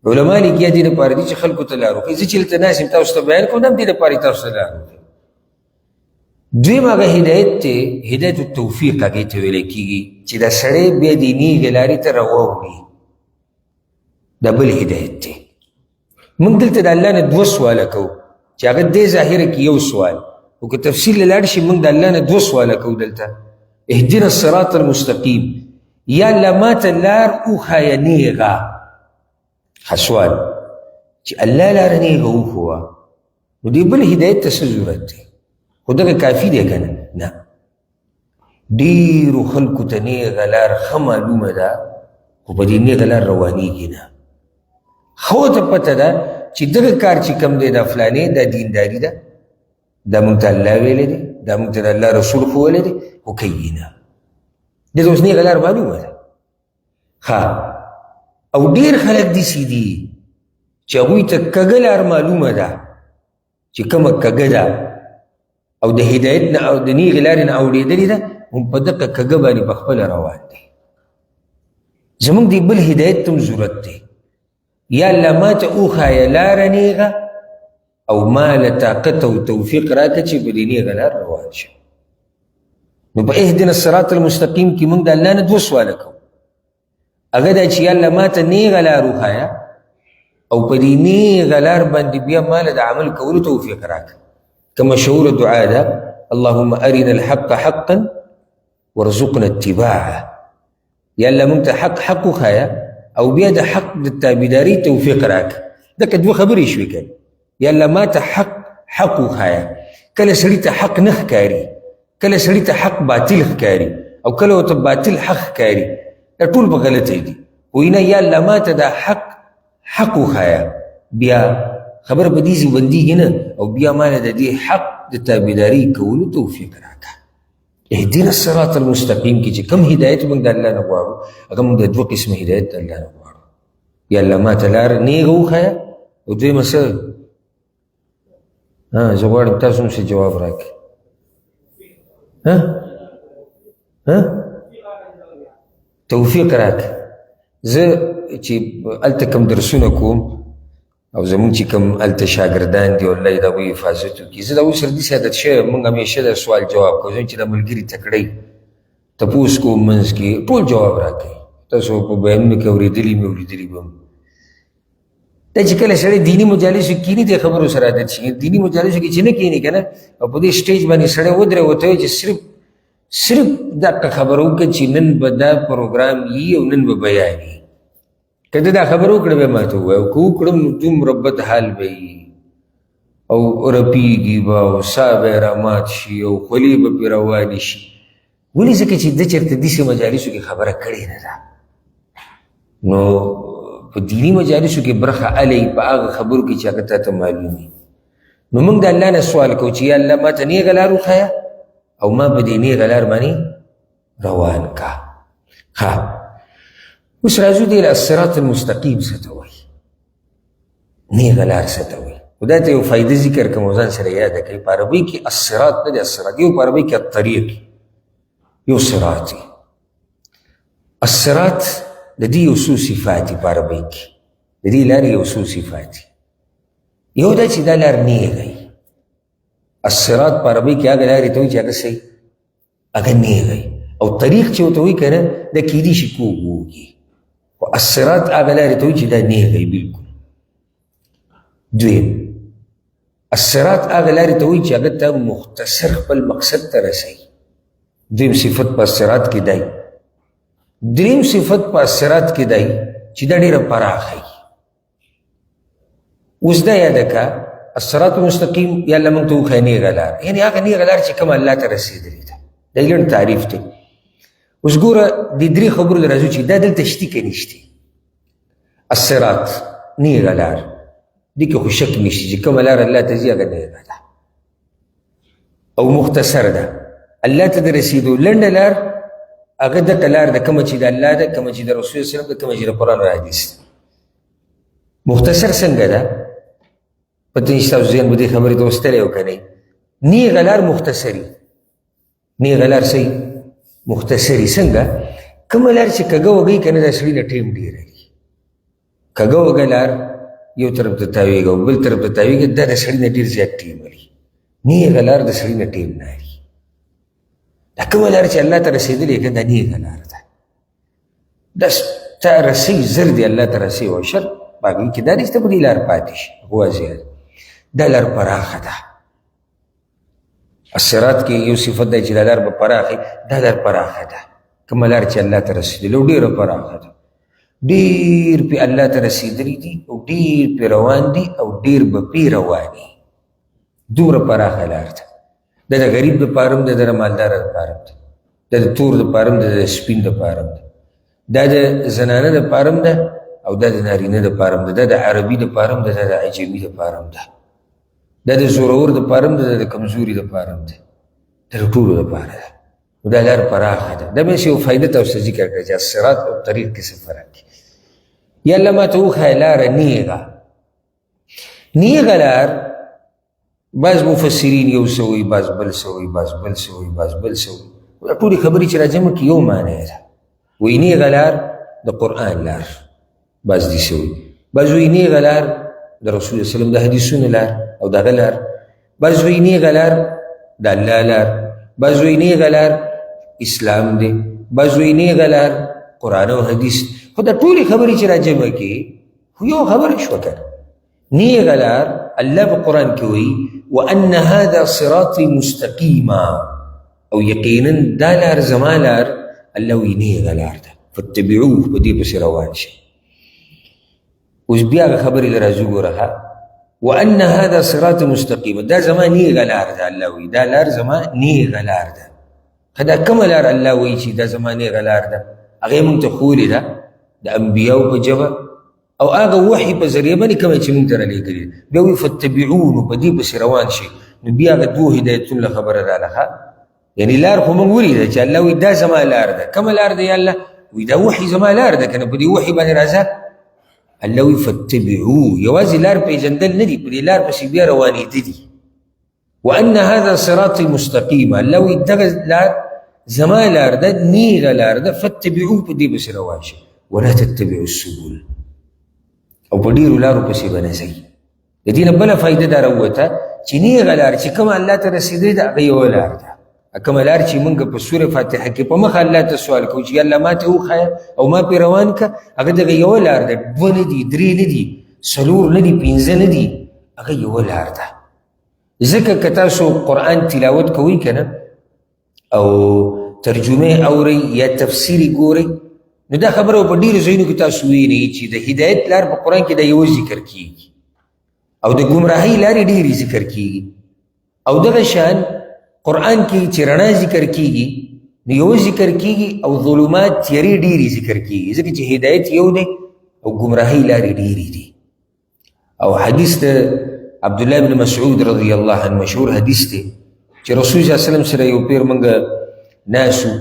علما لګیا دي دپاره دي چې خلکو ته لار وښیي. زه چې دلته ناست یم تاسو ته بیان کوم، دا هم دې دپاره تاسو ته لار وښیي. دویم هغه هدایت دی، هدایت التوفیق هغې ته ویل کېږي چې دا سړی بیا دې نېغې لارې ته راواوړي، دا بل هدایت دی. موږ دلته د الله نه دوه سواله کوو چې هغه دې ظاهره کې یو سوال، خو که تفصیل له لاړ شي موږ د الله نه دوه سواله کوو دلته. اهدنا الصراط المستقیم، یا الله ما ته لار وښایه نېغه. ښه سوال چې الله لاره نېغه وښوه، نو دې بل هدایت ته څه ضرورت دی؟ خو دغه کافي دی که نه؟ نه، ډېرو خلکو ته نېغه لار ښه معلومه ده، خو په دې نېغه لار روانېږي نه. ښه ورته پته ده چې دغه کار چې کوم دی دا فلانې دا دینداري ده، دا موږ ته الله ویلی دی، دا موږ ته د الله رسول ښوولی دی، خو کوي نه. دې ته اوس نېغه لار معلومه ده. ښه، او ډېر خلک داسې دي چې هغوی ته کږه لار معلومه ده، چې کومه کږه ده او د هدایت نه او د نېغې لارې نه اوړېدلې ده، هم په دغه کږه باندې په خپله روان دی. زموږ دې بل هدایت ته هم ضرورت دی. یا الله ما ته وښایه لاره نیغه او ما له طاقت او توفیق راکړه چې په دې نیغه لار روان شم. نو په اهدنا الصراط المستقیم کې موږ د الله نه دوه سواله کوو. هغه دا چې یا الله ما ته نیغه لار وښایه او په دې نیغه لار باندې بیا ما له د عمل کولو توفیق راکړه. که مشهوره دعا ده، اللهم ارنا الحق حقا وارزقنا اتباعه. یا الله موږ ته حق حق وښایه او بیا د حق د تابعدارۍ توفیق راکړه. دغه دوه خبرې شوې که نه. یا الله ما ته حق حق وښایه. کله سړي ته حق نه ښکاري، کله سړي ته حق باطل ښکاري، او کله ورته باطل حق ښکاري. دا ټول په غلطه دي. خو نه، یا الله ما ته دا حق حق وښایه، بیا خبره په دې ځای بندېږي نه، او بیا ما له د دې حق د تابعدارۍ کولو توفیق راکړه. اهدنا الصراط المستقیم کې چې کوم هدایت موږ د الله نه غواړو، هغه موږ د دوه قسمه هدایت د الله نه غواړو. یا الله ما ته لار نیغه وښایه، او دویمه څه؟ ها، زه غواړم تاسو هم څه جواب راکړئ. ها ها، توفیق راکړه. زه چې هلته کوم درسونه کوم او زمونږ چې کوم هلته شاګردان دي، الله یې د هغوی حفاظت وکړي، زه د هغوی سره داسې عادت شوی یم، موږ همیشه د سوال جواب کوو. زمونږ چې دا ملګري تکړه تپوس کوم منځ کې ټول جواب راکوي. تاسو په بیانونو کې اورېدلي مې اورېدلي به هم. دا چې کله سړی دیني مجالسو کې کښېني، دې خبرو سره عادت شي. دیني مجالسو کې چې نه کښېني که نه، او په دې سټیج باندې سړی ودرې، ورته وایي چې صرف دغه خبره وکړه چې نن به دا پروګرام یي او نن به بیان وي. که ده دا خبره وکړه بیا ما ته ووایه، او که وکړم نو دومره بد حال به یي او رپېږي به او ساه به یې رامات شي او خولې به پرې روانې شي. ولې؟ ځکه چې ده چېرته داسې مجالسو کې خبره کړې نه ده. نو په دیني مجالسو کې برخه الی په هغه خبرو کې چې هغه تا ته معلوم وي. نو موږ د الله نه سوال کوو چې یا الله ما ته نیغه لار وښیه او ما په دې نیغه لار باندې روان کا. ښه، اوس راځو دې له الصراط المستقیم څه ته وایي، نیغه لار څه ته وایي. خدای ته یو فایده ذکر کوم، ځان سره یاده کړئ. په عربۍ کې الصراط نه دی الصراط، یو په عربۍ کې الطریق، یو صراط دی. الصراط د دې یو څو صفات دي په عربۍ کې، د دې لارې یو څو صفات دي. یو دا چې دا لار نیغه وي. الصراط په عربۍ کې هغه لارې ته وایي چې هغه څه وي، هغه نیغه وي. او طریق چې ورته وایي که نه، دا کېدای شي کوږ وږي، خو الصراط هغه لارې ته وایي چې دا نیغه وي بلکل. دویم، الصراط هغه لارې ته وایي چې هغه ته مختصر خپل مقصد ته رسوي. دویم صفت په الصراط کې دی. دریم صفت په الصراط کې دی چې دا ډېره پراخه وي. اوس دا یاده کړه، الصراط المستقیم یا الله موږ ته وښیه نیغه لار، یعنې هغه نیغه لار چې کومه الله ته رسېدلې ده. دا یې لنډ تعریف دی. اوس ګوره دې درې خبرو ته راځو چې دا دلته شتي که نشتي. الصراط نیغه لار، دې کې خو شک نشته چې کومه لار الله ته ځي هغه نیغه ده او مختصر ده. الله ته د رسېدو لنډه لار هغه دغه لار ده کومه چې د الله ده، کومه چې د رسول صلی الله علیه وسلم ده، کومه چې د قرآن او حدیث ده. مختصر څنګه ده؟ پته نشته تاسو ذهن به دې خبرې ته وستلی او که نه. نیغه لار مختصري، نیغه لار څه مختصري. څنګه؟ کومه لار چې کږه وږي که نه، دا سړي له ټایم ډېره وي. کږه وږه لار یو طرف ته تاوېږي او بل طرف ته تاوېږي، دا د سړي نه ډېر زیات ټایم لري. نیغه لار د سړي نه ټایم نه لري. دا کومه لار چې الله ته رسېدلې که دا نیغه لار ده، دا تا رسي زر دی الله ته رسي او شر باقي کې دا نشته په دې لار پاتې شي. واضح ده، دا لار پراخه ده. الصراط کې یو صفت دی چې دا لار به پراخه، دا لار پراخه ده. کومه لار چې الله ته رسېدلې او ډېره پراخه ده، ډېر پې الله ته رسېدلي دي او ډېر پې روان دي او ډېر به پې روان دي. دومره پراخه لار ده. دا د غریب دپاره هم ده، دا د مالدار دپاره هم ده، دا د تور دپاره هم ده، دا د سپین دپاره هم ده، دا د زنانه دپاره هم ده او دا د نارینه دپاره هم ده، دا د عربي دپاره هم ده، دا د عجمي دپاره هم ده، دا د زورور دپاره هم ده، دا د کمزوري دپاره هم ده، دا د ټولو دپاره ده. نو دا لار پراخه ده. دا مې یو فایده تاسو ته ذکر کړه چې الصراط او طریق کې څه فرق دی. یا الله ما ته وښیه لاره نیغه. نیغه لار بعض مفسرین یو څه وایي، بعض بل څه وایي، بعض بل څه وایي، بعض بل څه وایي. دا ټولې خبرې چې راجمع کړي یو معنی ده. وایي نیغه لار د قرآن لار، بعض دي څه وایي. بعض وایي نیغه لار د رسول الله وسلم د حدیثونو لار او دغه لار، بعض وایي نیغه لار د الله لار، بعض وایي نیغه لار اسلام دی، بعض وایي نیغه لار قرآن او حدیث. خو دا ټولې خبرې چې راجمع کړي خو یو خبره شوه که نه. نیغه لار الله په قرآن کې وایي وان هذا صراطي مستقیما، او یقینا دا لار زما لار، الله وایي نیغه لار ده، فاتبعوه، په دې پسې روان شئ. اوس بیا هغه خبرې له راځو ګوره، ښه، وان هذا صراط مستقیم، دا زما نیغه لار ده. الله وایي دا لار زما نیغه لار ده. ښه، دا کومه لار الله وایي چې دا زما نیغه لار ده؟ هغه یې موږ ته ښوولې ده د انبیاو په ژبه او هغه وحي په ذریعه باندې کومه چې موږ ته رالیږلې. بیا وایي فاتبعوه، نو په دې پسې روان شئ. نو بیا هغه دوو هدایتونو له خبره راله. ښه، یعنی لار خو موږ ولیده چې الله وایي دا زما لار ده. کومه لار ده یا الله؟ وایي دا وحي زما لار ده، که نه په دې وحي باندې راځه. الله وایي فاتبعوه، یوازې لار پېژندل نه دي، په دې لار پسې بیا روانېده دي. وان هذا صراطي مستقيما، الله وایي دغه لار زما لار ده، نیغه لار ده، فاتبعوه، په دې پسې روان شئ، ولا تتبعوا السبل، او په ډېرو لارو پسې به نه ځئ. د دې نه بله فایده دا راووته چې نیغه لار چې کومه الله ته رسېدلې ده هغه یوه لار ده. کومه لار چې موږ په سورې فاتحه کې په مخه الله ته سوال کوو چې الله ما ته وښیه او ما پرې روان کړه، هغه دغه یوه لار ده، دوه نه دي، درې نه دي، څلور نه دي، پنځه نه دي، هغه یوه لار ده. ځکه که تاسو قرآن تلاوت کوئ که نه او ترجمه اورئ یا تفسیر یې ګورئ، نو دا خبره په ډېرو ځایونو کې تاسو وینئ چې د هدایت لار په قرآن کې دا یوه ذکر کیږي او د ګمراهۍ لارې ډېرې ذکر کیږي. او دغه شان قرآن کې چې رڼا ذکر کیږي نو یو ذکر کیږي او ظلمات تیارې ډېرې ذکر کیږي، ځکه چې هدایت یو دی او ګمراهۍ لارې ډېرې دي. او حدیث د عبدالله بن مسعود رضی الله عنه مشهور حدیث دی چې رسول صلی الله علیه وسلم سره یو پیر موږ ناسو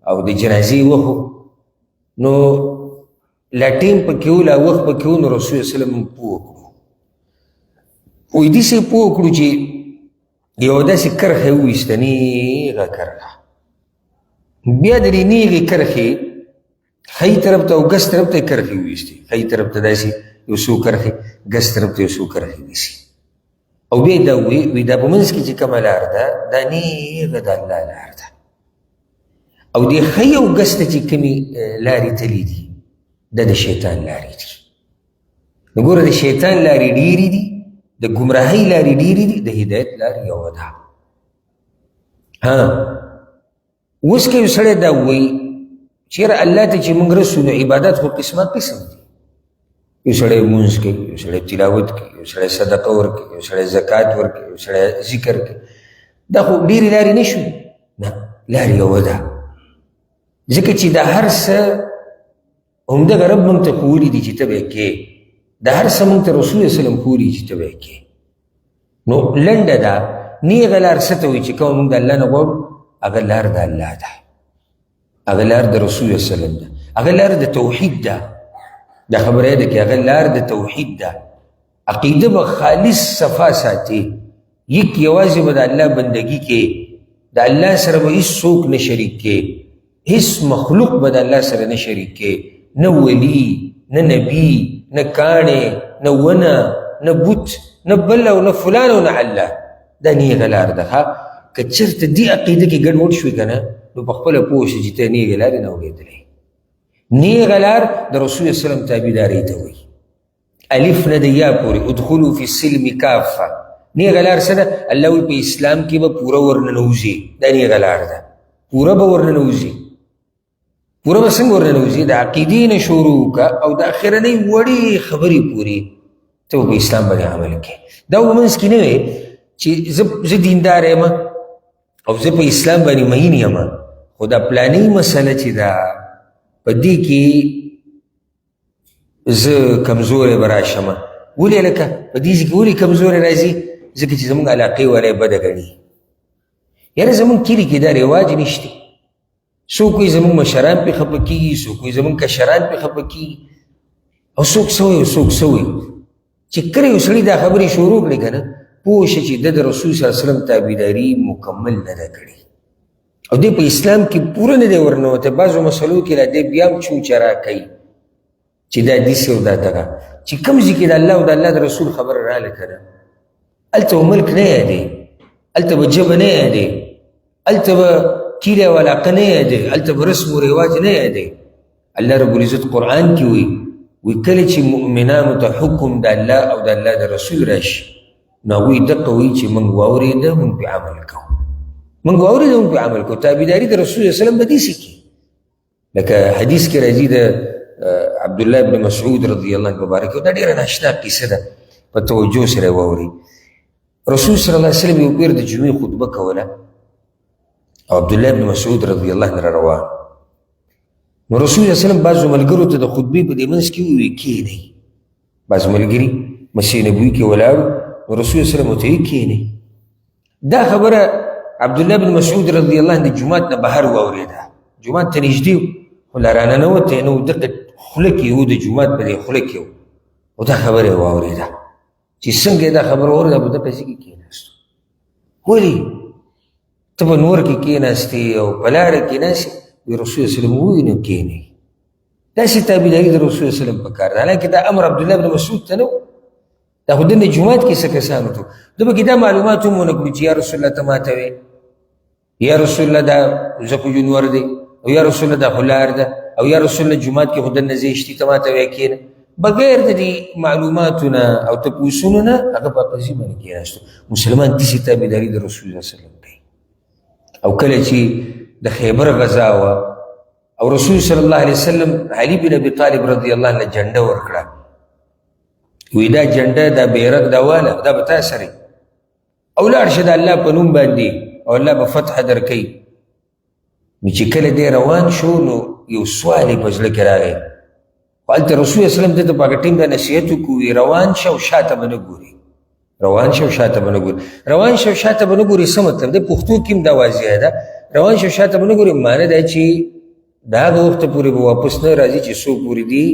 او د جنازې وخو، نو لا ټیم پکې و، لا وخت پکې و، نو رسول صلی الله علیه وسلم موږ پوه کړو. وایي داسې پوه کړو چې یو داسې کرښه یې وویسته، نیغه کرښه، بیا د دې نیغې کرښې ښی طرف ته او ګس طرف ته یې کرښې وویستې، ښی طرف ته داسې یو څو کرښې، ګس طرف ته یو څو کرښې نیسي، او بیا یې دا ووایي، وایي دا په منځ کې چې کومه لار ده دا نیغه د الله لار ده، او دې ښی او ګس ته چې کومې لارې تللې دي دا د شیطان لارې دي. نو ګوره د شیطان لارې ډېرې دي، د ګمراهۍ لارې ډېرې دي، د هدایت لار یوه ده. ها، اوس که یو سړی دا ووایي چې یاره الله ته چې موږ رسو نو عبادت خو قسمه قسم دي، یو سړی لمونځ کوي، یو سړی تلاوت کوي، یو سړی صدقه ورکوي، یو سړی زکات ورکوي، یو سړی ذکر کوي، دا خو ډېرې لارې نه شو. نه، لار یوه ده، ځکه چې د هر څه همدغه رب موږ ته ښوولي دي چې ته به یې کې، د هر څه موږ ته رسول وسلم ښوولي چې ته به یې کې. نو لنډه ده، نیغه لار څه ته وایي چې کومه موږ د الله نه غواړو هغه لار د الله ده، هغه لار د رسول وسلم ده، هغه لار د توحید ده. دا خبره یې ده کې هغه لار د توحید ده. عقیده به خالص صفا ساتي، یک یوازې به د الله بندګي کې، د الله سره به هیڅ څوک نه شریک کې، هیڅ مخلوق به د الله سره نه شریک کې، نه ولی، نه نبی، نه کاڼی، نه ونه، نه بت، نه بل او نه فلان او نه الله. دا نیغه لار ده. ښه، که چېرته دې عقیده کې ګډوډ شوې که نه نو په خپله پوه شې چې ته نیغې لارې نه اورېدلې. نیغه لار د رسول وسلم تابعدارۍ ته وایي، الف نه د یا پورې، ادخلو فی السلم کافه. نیغه لار څه ده؟ الله وایي په اسلام کې به پوره ورننوځي، دا نیغه لار ده، پوره به ورننوځي. پوره به څنګه ورننوځي؟ د عقیدې نه شروع وکړه او د اخرنۍ وړې خبرې پورې ته به په اسلام باندې عمل کوې. دا په منځ کې نه وي چې زه دیندار یم او زه په اسلام باندې مین یم، خو دا پلانۍ مسله چې ده په دې کې زه کمزوری به راشم. ولې لکه په دې ځای کې ولې کمزوری راځي؟ ځکه چې زموږ علاقې والا یې بده ګڼي. یاره زموږ کلي کې دا رواج نشته، څوک وایي زموږ مشران پرې خفه کېږي، څوک وایي زموږ کشران پرې خفه کېږي، او څوک څه وایي او څوک څه وایي. چې کله یو سړي دا خبرې شروع کړې که نه، پوه شه چې ده د رسول صلی الله علیه وسلم تابعداري مکمل نه ده کړې او دی په اسلام کې پوره نه دی ورنوتی. بعضو مسلو کې لا دی بیا هم چون چرا کوي چې دا داسې او دا دغه. چې کوم ځای کې د الله او د الله د رسول خبره راغله که نه، هلته به ملک نه یادې، هلته به ژبه نه یادې، هلته به کیله او علاقه نه یادې، هلته به رسم و رواج نه یادې. الله رب العزت قرآن کې وایي، وایي کله چې مؤمنانو ته حکم د الله او د الله د رسول راشي، نو هغوی دقه وایي چې موږ واورېده، موږ پرې عمل کوو، موږ واورېده، موږ پرې عمل کوو. تابعداري د رسول صلی الله علیه وسلم به داسې کړي، لکه حدیث کې راځي د عبدالله بن مسعود رضی الله عنه مبارک، دا ډېره ناشنا قصه ده، په توجه سره یې واورئ. رسول صلی الله علیه وسلم یو پیر د جمعې خطبه کوله او عبدالله بن مسعود رضی الله عنه روان. نو رسول الله صلی الله علیه وسلم بعضو ملګرو ته د خطبې په دې منځ کې وویل کښېنئ. بعض ملګري مسجد نبوي کې ولاړ، نو رسول الله صلی الله علیه وسلم ورته وویل کښېنئ. دا خبره عبدالله بن مسعود رضی الله عنه د جومات نه بهر واورېده، جومات ته نږدې و، خو لا راننوتی نه و، دقه خوله کې و، د جومات په دې خوله کې و، او دا خبره یې واورېده. چې څنګه یې دا خبره واورېده، په دقه ځای کې کښېناستو. ولې ته په نور کې کښېناستې او په لاره کې ناست یې؟ وایي رسول الله وسلم ووایي نو کښېنئ. داسې تابعداري د رسول الله وسلم په کار ده. حالانکه دا امر عبدالله بن مسعود ته نه و، دا خو دننه جومات کې څه کسانو ته، ده پکې دا معلومات هم ونه کړو چې یا رسول الله ته ماته وې، یا رسول الله دا زه خو جونور دی، او یا رسول الله دا خو لار ده، او یا رسول الله جومات کې خو دننه ځای شته، ته ماته وې کښېنه. بغیر د دې معلوماتو نه او تپوسونو نه هغه په قضیه باندې کښېناستو. مسلمان داسې تابعداري د رسول الله صلی الله علیه وسلم کوي. او کله چې د خیبر غزا وه او رسول صلی الله علیه وسلم علي بن ابي طالب رضی الله عنه جنډه ورکړه، وی دا جنډه، دا بیرغ، دا واله، دا به تا سره او لاړ شه د الله په نوم باندې او الله به فتح درکوي. نو چې کله دی روان شو، نو یو سوال یې په زړه کې راغی. خو هلته رسول الله وسلم ده ته په هغه ټیم دا نصیحت وکړو، وایي روان شه او شاته به نه ګوري، روان شه او شاته به نه ګوري، روان شه او شاته به نه ګوري. څه مطلب دی؟ پښتو کې هم دا واضح ده، روان شه او شاته به نه ګوري معنی دا چې د هغه وخته پورې به واپس نه راځي چې څو پورې دي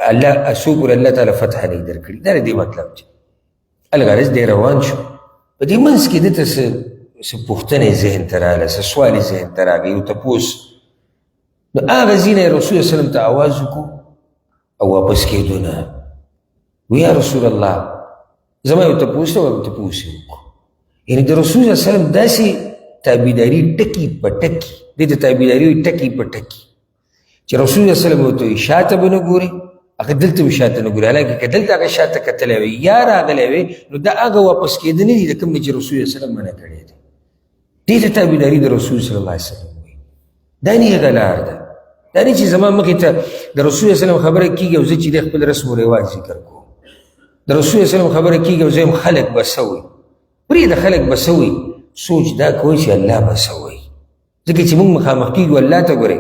الله، څو پورې الله تعالی فتح نه درکړي. دا د دې مطلب دی. الغرض دی روان شو، په دې منځ کې ده ته څه پوښتنه ذهن ته راغله، څه سوال یې ذهن ته راغی، یو تپوس. نو هغه ځای نه رسول الله وسلم ته اواز وکړو او واپس کېدو نه، وی یا رسول الله زما یو تپوس دی، تپوس یې وکړو. یعنې د رسول الله وسلم داسې تابعداري ټکي په ټکي، دې ته تابعداري وایي ټکي په ټکي، چې رسول الله صلی الله علیه وسلم ورته وایي شاته به نه ګوري، هغه دلته هم شاته نه ګوري. حالانکه که دلته هغه شاته کتلی وي یا راغلی وي، نو دا هغه واپس کېده نه دي د کوم نه چې رسول الله صلی الله علیه وسلم منع کړی دی. دې ته تابعداري د رسول صلی الله علیه وسلم وایي. دا نیغه لار ده، دا نه چې زما مخې ته د رسول الله وسلم خبره کېږي او زه چې د خپل رسم و رواج ذکر کوم، د رسول الله وسلم خبره کېږي او زه یم خلک به څه وایي، پرېږده خلک به څه وایي، سوچ دا کوئ چې الله به څه وایي. ځکه چې موږ مخامخ کېږو الله ته، ګورئ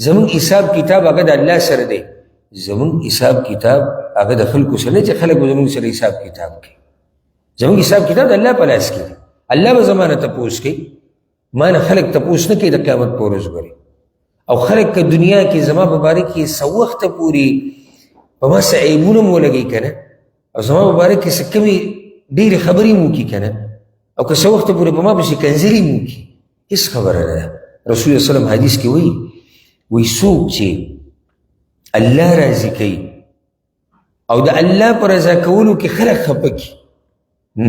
زموږ حساب کتاب هغه د الله سره دی، زموږ حساب کتاب هغه د خلکو سره نه چې خلک به زموږ سره حساب کتاب کوي. زموږ حساب کتاب د الله په لاس کې دی، الله به زما نه تپوس کوي، ما نه خلک تپوس نه کوي د قیامت په ورځ. ګورئ او خلک که دنیا کې زما په باره کې څه وخته پورې په ما څه عیبونه هم ولګوي که نه، او زما په باره کې څه کمې ډېرې خبرې هم وکړي که نه، او که څه وخته پورې په ما پسې کنځلې هم وکړي، هېڅ خبره نه ده. رسول الله وسلم حدیث کې وایي، وایي څوک چې الله راضي کوي او د الله په رضا کولو کې خلک خفه کړي،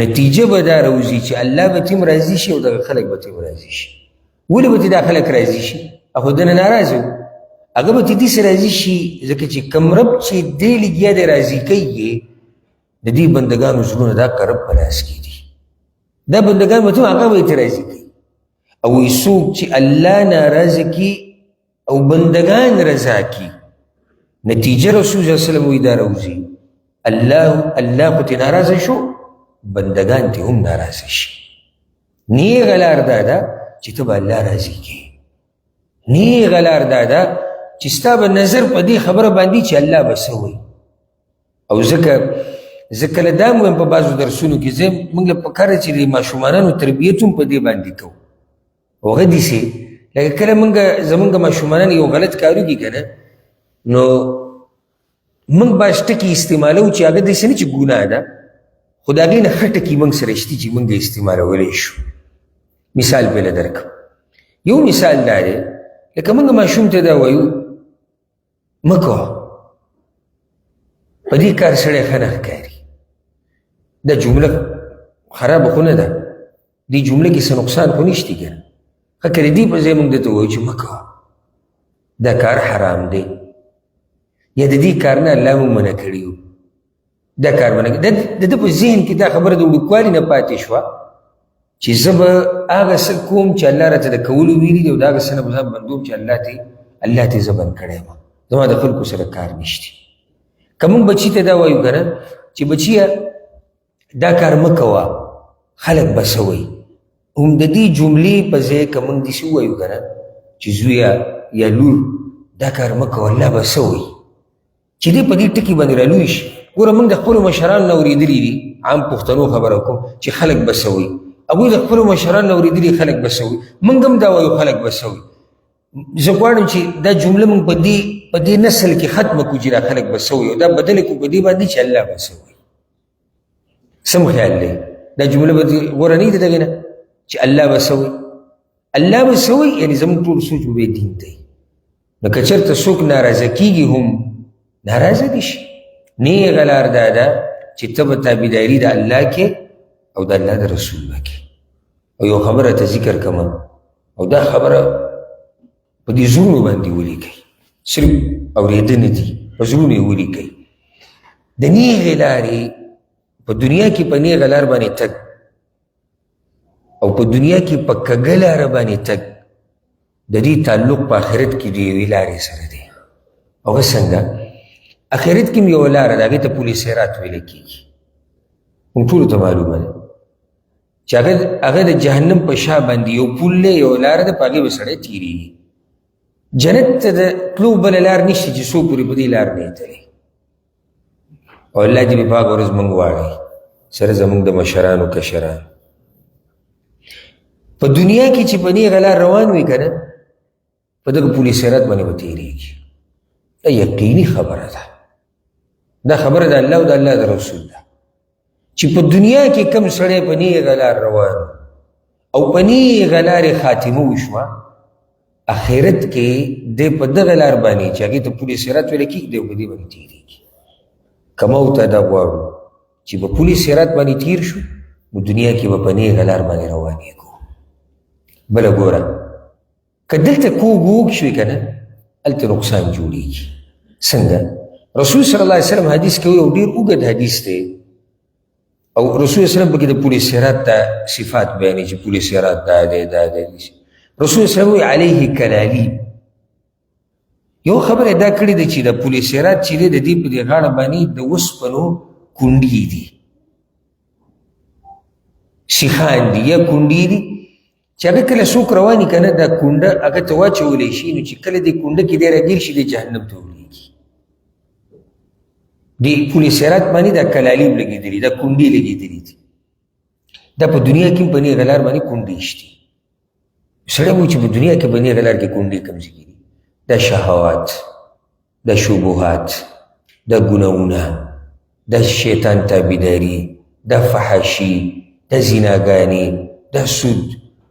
نتیجه به دا راوځي چې الله به ترې راضي شي او دغه خلک به ترې راضي شي. ولې به ترې دا خلک راضي شي؟ خو دنه ناراضه وو، هغه به ترې داسې راضي شي ځکه چې کوم رب چې دی لګیا دی راضي کوي، د دې بندګانو زړونه دا رب په لاس کې دي، دا بندګان به هغه به ترې راضي کوي. او وایي څوک چې الله ناراضه کړي او بندگان رضا کی، نتیجه رسول الله صلی الله علیه وسلم وایي دا راوځي، الله خو ترې ناراضه شو، بندگان ترې هم ناراضه شي. نیغه لار دا ده چې ته به الله راضي کړې، نیغه لار دا ده چې ستا به نظر په دې خبره باندې چې الله به څه وایي. او ځکه زه کله دا هم وایم په بعضو درسونو کې، زه موږ له پکار چې د ماشومانانو تربیت هم په دې باندې کوو. او هغه داسې لکه کله موږ زمونږ ماشومانان یو غلط کار وکړي که نه، نو موږ بعض ټکي استعمالوو چې هغه داسې نه چې ګناه ده، خو د هغې نه ښه ټکي موږ سره شته چې موږ یې استعمالولی شو. مثال پرې له درکړم، یو مثال دا دی لکه موږ ماشوم ته دا وایو مه کوه، په دې کار سړی ښه نه ښکاري. دا جمله خرابه خو نه ده، دې جمله کې څه نقصان خو نشته که نه. ښه که د دې په ځای موږ ده ته وایو چې مه کوه، دا کار حرام دی، یا د دې کار نه الله موږ منع کړي یو، دا کار منع کړي. د ده په ذهن کې دا خبره د وړوکوالي نه پاتې شوه چې زه به هغه څه کوم چې الله راته د کولو ویلي دي، او د هغه څه نه به ځان بندوم چې الله ته زه بند کړی یم، زما د خلکو سره کار نشته. که موږ بچي ته دا وایو که نه چې بچیه دا کار مه کوه، خلک به څه وایي، هم د دې جملې په ځای که موږ داسې ووایو که نه چې زویه یا لور دا کار مه کوه، الله به څه وایي، چې دی په دې ټکي باندې رالوی شي. ګوره موږ د خپلو مشرانو نه اورېدلي دي، عام پښتنو خبره کوم چې خلک به څه وایي، هغوی د خپلو مشرانو نه اورېدلي خلک به څه وایي، موږ هم دا وایو خلک به څه وایي. زه غواړم چې دا جمله موږ په دې نسل کې ختمه کړو چې دا خلک به څه وایي، او دا بدله کړو په دې باندې چې الله به څه وایي. سم خیال دی دا جمله به غوره نه د دغې نه چې الله به څه وایي، الله به څه وایي، یعنې زموږ ټول سوچ به دین ته وي. نو که چېرته څوک ناراضه کېږي هم ناراضه دي شي، نېغه لار دا ده چې ته به تابعداري د الله کې او د الله د رسول به کې. او یو خبره ته ذکر کوم، او دا خبره په دې زړونو باندې ولیکئ، صرف اورېدنه دي، په زړونو یې ولیکئ. د نېغې لارې په دنیا کې په نېغه لار باندې تګ، او په دنیا کې په کږه لاره باندې تګ، د دې تعلق په آخرت کې د یوې لارې سره دی. هغه څنګه؟ آخرت کې هم یوه لاره ده، هغې ته پل صراط ویل کېږي، موږ ټولو ته معلومه ده چې هغه د جهنم په شا باندې یو پل دی، یوه لاره ده، په هغې به سړی تېرېږي. جنت ته د تلو بله لار نشته چې څوک پورې په دې لار نه تللی. او الله دې په هغه ورځ موږ واړوي سره زموږ د مشرانو کشرانو. په دنیا کې چې په نېغه لار روان وي که نه، په دغه پل صراط باندې به تېرېږي. دا یقیني خبره ده، دا خبره د الله او د الله د رسول ده چې په دنیا کې کم سړی په نېغه لار روان او په نېغه لارې خاتمه وشوه، آخرت کې دی په دغه لار باندې چې هغې ته پل صراط ویل کېږي، دی په دې باندې تېرېږي. که ما ورته دا غواړو چې په پل صراط باندې تېر شو، نو دنیا کې به په نېغه لار باندې روانېږو. بله ګوره که دلته کوږ ووږ شوې که نه، هلته نقصان جوړېږي. څنګه؟ رسول صلی الله علیه وسلم حدیث کوي، او ډېر اوږد حدیث دی، او رسول صلی الله علیه وسلم پکې د پل صراط ته صفات بیانوي چې پل صراط دا دی دا دی. رسول صلی الله علیه وسلم وایي علیه کلالی. یو خبره دا کړې ده چې د پل صراط چې دی د دې په دې غاړه باندې د وسپنو کونډې دي، سیخان دي یا کونډې دي، چې هغه کله څوک روان که نه، دا کونډه هغه ته واچولی شي، نو چې کله دې کونډه کې دی راګیر شي، دی جهنم ته ولېږي. دې پل صراط باندې دا کلالیب لګېدلي، دا کونډې لګېدلي دي. دا په دنیا کې هم په نېغه لار باندې کونډې شته. سړی وایي چې په دنیا کې په نېغه لار کې کونډې کوم ځای کې دي؟ دا شهوات، دا شبهات، دا ګناهونه، دا شیطان تابعداري، دا فحاشي، دا زناګانې، دا سود،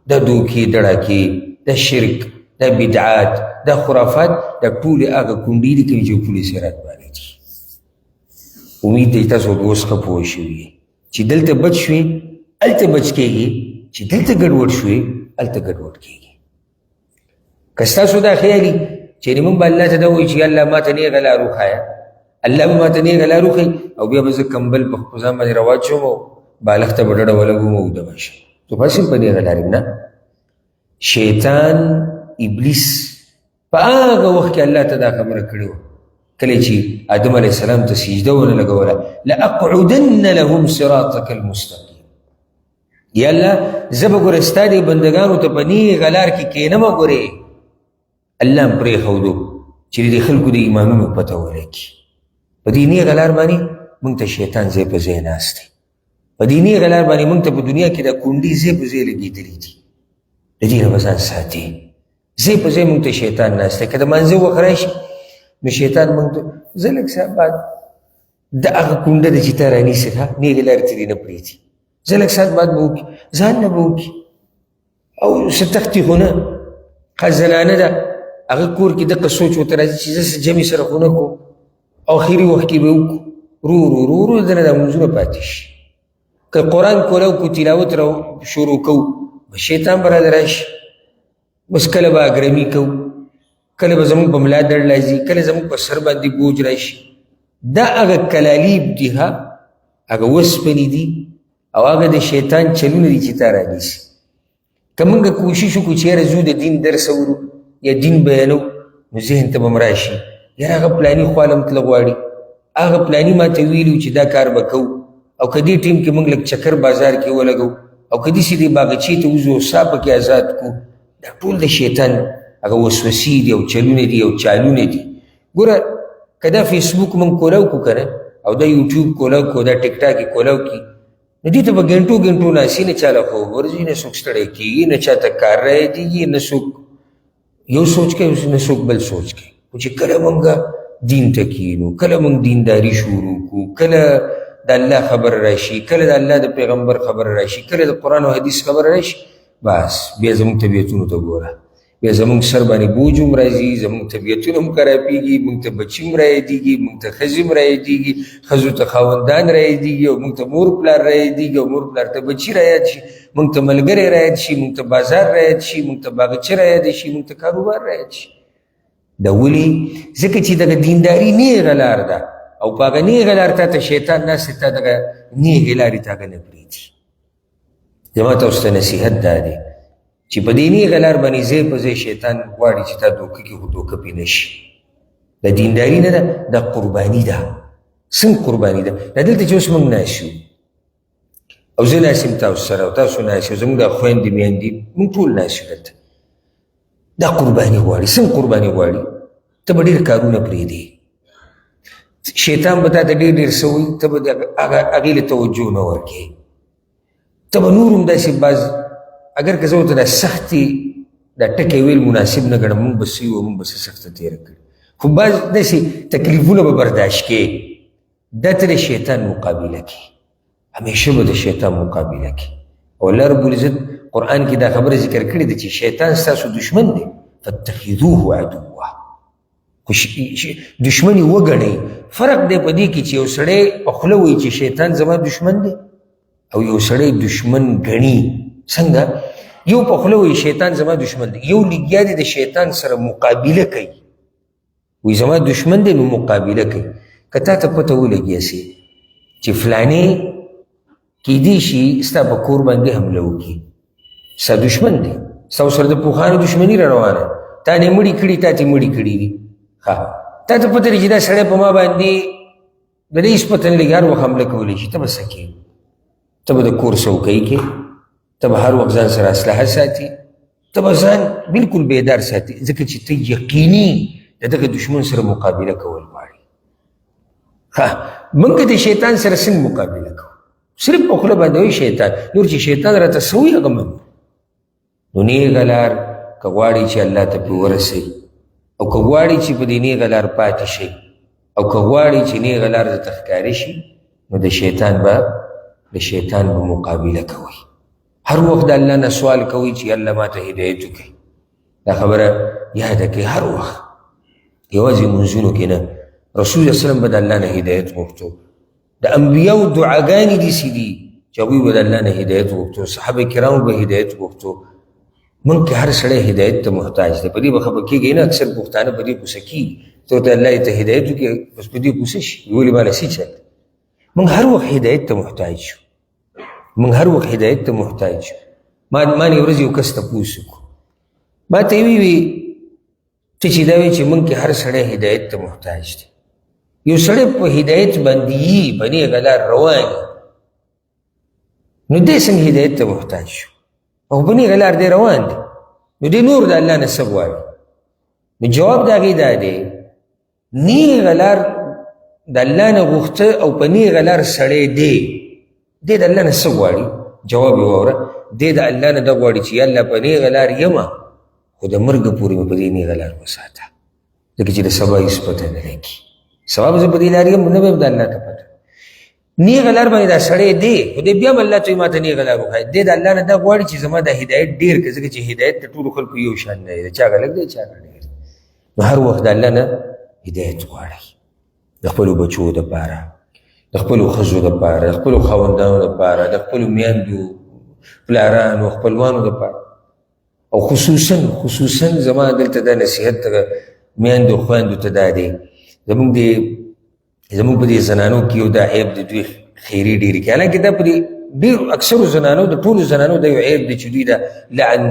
دا دوکې دړکې، دا شرک، دا بدعات، دا خرافات، دا ټولې هغه کونډې دي کومې چې په پل صراط باندې دي. امید دی تاسو به اوس ښه پوه شوي چې دلته بچ شوې هلته بچ کېږي، چې دلته ګډوډ شوې هلته ګډوډ کېږي. که ستاسو دا خیال وي چې موږ به الله ته دا وایو چې الله ما ته نېغه لار وښایه، الله به ما ته نېغه لار وښایي، او بیا به زه کمبل په خپل ځان باندې راواچوم او بالښت ته به ډډه ولګوم او اوده به شم، زه خو هسې هم په نېغه لار یم. نه، شیطان ابلیس په هغه وخت کې الله ته دا خبره کړې وه کله چې آدم علیه السلام ته سجده ونه لګوله، لأقعدن لهم صراطک المستقیم. یا الله زه به ګورې ستا دې بندګانو ته په نېغه لار کې کښېنم. ګورې الله هم پرېښودو چې د دې خلکو د ایمانونو پته ولګي. په دې نېغه لار باندې موږ ته شیطان ځای په ځای ناست دی، په دې نېغه لار باندې موږ ته په دنیا کې دا کونډې ځای په ځای لګېدلي دي، د دې نه به ځان ساتي. ځای په ځای موږ ته شیطان ناست دی. که د مانځه وخت راشي نو شیطان موږ ته زه لږ ساعت بعد د هغه کونډه ده چې تا رانیسې، ښه نېغې لارې ته دې نه پرېږدي، زه لږ ساعت بعد به وکړي، ځان نه به وکړي، او څه تښتي خو نه، ښه زنانه ده، هغه کور کې دقه سوچ ورته راځي چې زه څه جمع سره خو نه کوم، او اخري وخت کې به وکړو. ورو ورو ورو ورو دنه دا لمونځونه پاتې شي. که قرآن کولاو کو تلاوت را شروع کوو، شیطان به راله راشي. بس کله به اګرمي کوو، کله به زموږ په ملا درد راځي، کله زموږ په سر باندې بوج راشي. دا هغه کلالیب دي، ها هغه وسپنې دي او هغه د شیطان چلونه دي چې تا رانیسي. که موږ کوشش وکړو چې یاره ځو د دین درس اورو یا دین بیانو، نو ذهن ته به هم راشي یاره هغه پلاني خواله هم تله غواړي، هغه پلاني ما ته ویلي چې دا کار به کوو، او که دې ټیم کې موږ لږ چکر بازار کې ولګو، او که داسې دې باغچې ته وځو او ساه پکې ازاد کړو. دا ټول د شیطان هغه وسوسې دي او چلونه دي او چالونه دي. ګوره که دا فیسبوک موږ کولاو کړو که نه، او دا یوټیوب کولاو کړو، دا ټیک ټاک یې کولاو کړي، نو دې ته به ګنټو ګنټو ناستي، نه چا له خوب ورځي، نه څوک ستړی کېږي، نه چا ته کار رایادېږي، نه څوک یو سوچ کوي، نه څوک بل سوچ کوي. خو چې کله موږ دین ته کښېنو، کله موږ دینداري شروع کړو، کله د الله خبره راشي، کله د الله د پیغمبر خبره راشي، کله د قرآن او حدیث خبره راشي، بس بیا زموږ طبیعتونو ته ګوره، بیا زموږ سر باندې بوج هم راځي، زموږ طبیعتونه هم خرابېږي، موږ ته بچي هم رایادېږي، موږ ته ښځې هم رایادېږي، ښځو ته خاوندان رایادېږي، او موږ ته مور پلار رایادېږي، او مور پلار ته بچي رایاد شي، موږ ته ملګری رایاد شي، موږ ته بازار رایاد شي، موږ ته باغچه رایاد شي، موږ ته کاروبار رایاد شي. دا ولې؟ ځکه چې دغه دینداري نیغه لار ده، او په هغه نیغه لار تا ته شیطان ناست دی، تا دغه نیغې لارې ته هغه نه پرېږدي. زما تاسو ته نصیحت دا دی چې په دې نیغه لار باندې ځای په ځای شیطان غواړي چې تا دوکه کړي، خو دوکه پرې نه شي. دا دینداري نه ده، دا قرباني ده. څنګه قرباني ده؟ دا دلته چې اوس موږ ناست یو، او زه ناست یم تاسو سره، او تاسو ناست یو، زموږ دا خویندې میندې، موږ ټول ناست یو دلته. دا قرباني غواړي. څنګه قرباني غواړي؟ ته به ډېر کارونه پرېږدې، شیطان به تا ته ډېر ډېر څه وایي، ته به هغې له توجه نه ورکوې، ته به نور هم داسې بعض، اګر که زه ورته دا سختې دا ټکی ویل مناسب نه ګڼم، موږ به څه یو، موږ به څه سخته تېره کړې، خو بعض داسې تکلیفونه به برداشت کړې. دا ته د شیطان مقابله کوي، همیشه به د شیطان مقابله کوي. او الله رب العزت قرآن کې دا خبره ذکر کړې ده چې شیطان ستاسو دښمن دی، فاتخذوه عدوا. خو دښمن یې وګڼئ. فرق دی په دې کې چې یو سړی په خوله وایي چې شیطان زما دښمن دی، او یو سړی دښمن ګڼي. څنګه؟ یو په خوله وایي شیطان زما دښمن دی، یو لګیا دی د شیطان سره مقابله کوي، وایي زما دښمن دی نو مقابله کوي. که تا ته پته ولګي سي چې فلانی کیدی شي ستا په کور باندې حمله وکړي، ستا دښمن دی، ستا سره د پوخانو دښمني را روانه، تا نه مړي کړي، تا ته مړي کړي دي. ښه، تا ته پته لګي چې دا سړی په ما باندې د دې هېڅ پته نه لګي، هر وخت حمله کولی شي، ته به څه کوې؟ ته به د کور څوکۍ کې، ته به هر وخت ځان سره اسلحه ساتي، ته به ځان بالکل بیدار ساتي، ځکه چې ته یقیني د دغه دښمن سره مقابله کول غواړي. ښه، موږ د شیطان سره څنګه مقابله کوو؟ صرف په خوله باندې وایي شیطان، نور چې شیطان راته څه وایي هغه منو. نو نیغه لار که غواړي چې الله ته پرې ورسئ، او که غواړي چې په دې نیغه لار پاتې شئ، او که غواړي چې نیغه لار درته ښکاره شي، نو د شیطان به مقابله کوئ. هر وخت د الله نه سوال کوئ چې الله ما ته هدایت وکړي. دا خبره یاده کړئ هر وخت، یوازې لمونځونو کې نه. رسول الله صلی الله علیه وسلم به د الله نه هدایت غوښتو، د انبیاو دعاګانې داسې دي چې هغوی به د الله نه هدایت غوښتو، صحابه کرامو به هدایت غوښتو. موږ کې هر سړی هدایت ته محتاج دی، په دې به خفه کېږي نه. اکثر پښتانه په دې غوسه کېږي، ته ورته الله یې ته هدایت وکړي، بس په دې غوسه شي، ولې ماله څه چل؟ موږ هر وخت هدایت ته محتاج یو، موږ هر وخت هدایت ته محتاج یو. ما نه ورځ یو کس تپوس وکړو، ما ته یې وویل ته چې دا وایې چې موږ کې هر سړی هدایت ته محتاج دی، یو سړی په هدایت باندې یي، په نېغه لار روان یي، نو دی څنګه هدایت ته محتاج شو؟ او په نېغه لار دی روان دی، نو دی نور د الله نه څه غواړي؟ نو جواب د هغې دا دی، نېغه لار د الله نه غوښته او په نېغه لار سړی دی، دی د الله نه څه غواړي؟ جواب یې واوره، دی د الله نه دا غواړي چې یا الله په نېغه لار یمه، خو د مرګه پورې مې په دې نېغه لار وساته، ځکه چې د سبا هېڅ پته نه لګي. سبا به زه په دې لار یم، نه به یم د الله ته پته. نېغه لار باندې دا سړی دی، خو دی بیا هم الله ته وایي ما ته نېغه لار وښایه. دی د الله نه دا غواړي چې زما دا هدایت ډېر کړه، ځکه چې هدایت د ټولو خلکو یو شان نه دی، چا هغه لږ دی، چا هغه ډېر. نو هر وخت د الله نه هدایت غواړئ د خپلو بچو دپاره، د خپلو ښځو دپاره، د خپلو خاوندانو دپاره، د خپلو میندو، پلارانو، خپلوانو دپاره. او خصوصا خصوصا زما دلته دا نصیحت میندو خویندو ته دا دی، زموږ په دې زنانو کې یو دا عیب دی، دوی خیرې ډېرې کوي. حالانکه دا په دې ډېرو اکثرو زنانو، د ټولو زنانو دا یو عیب دی چې دوی دا لعن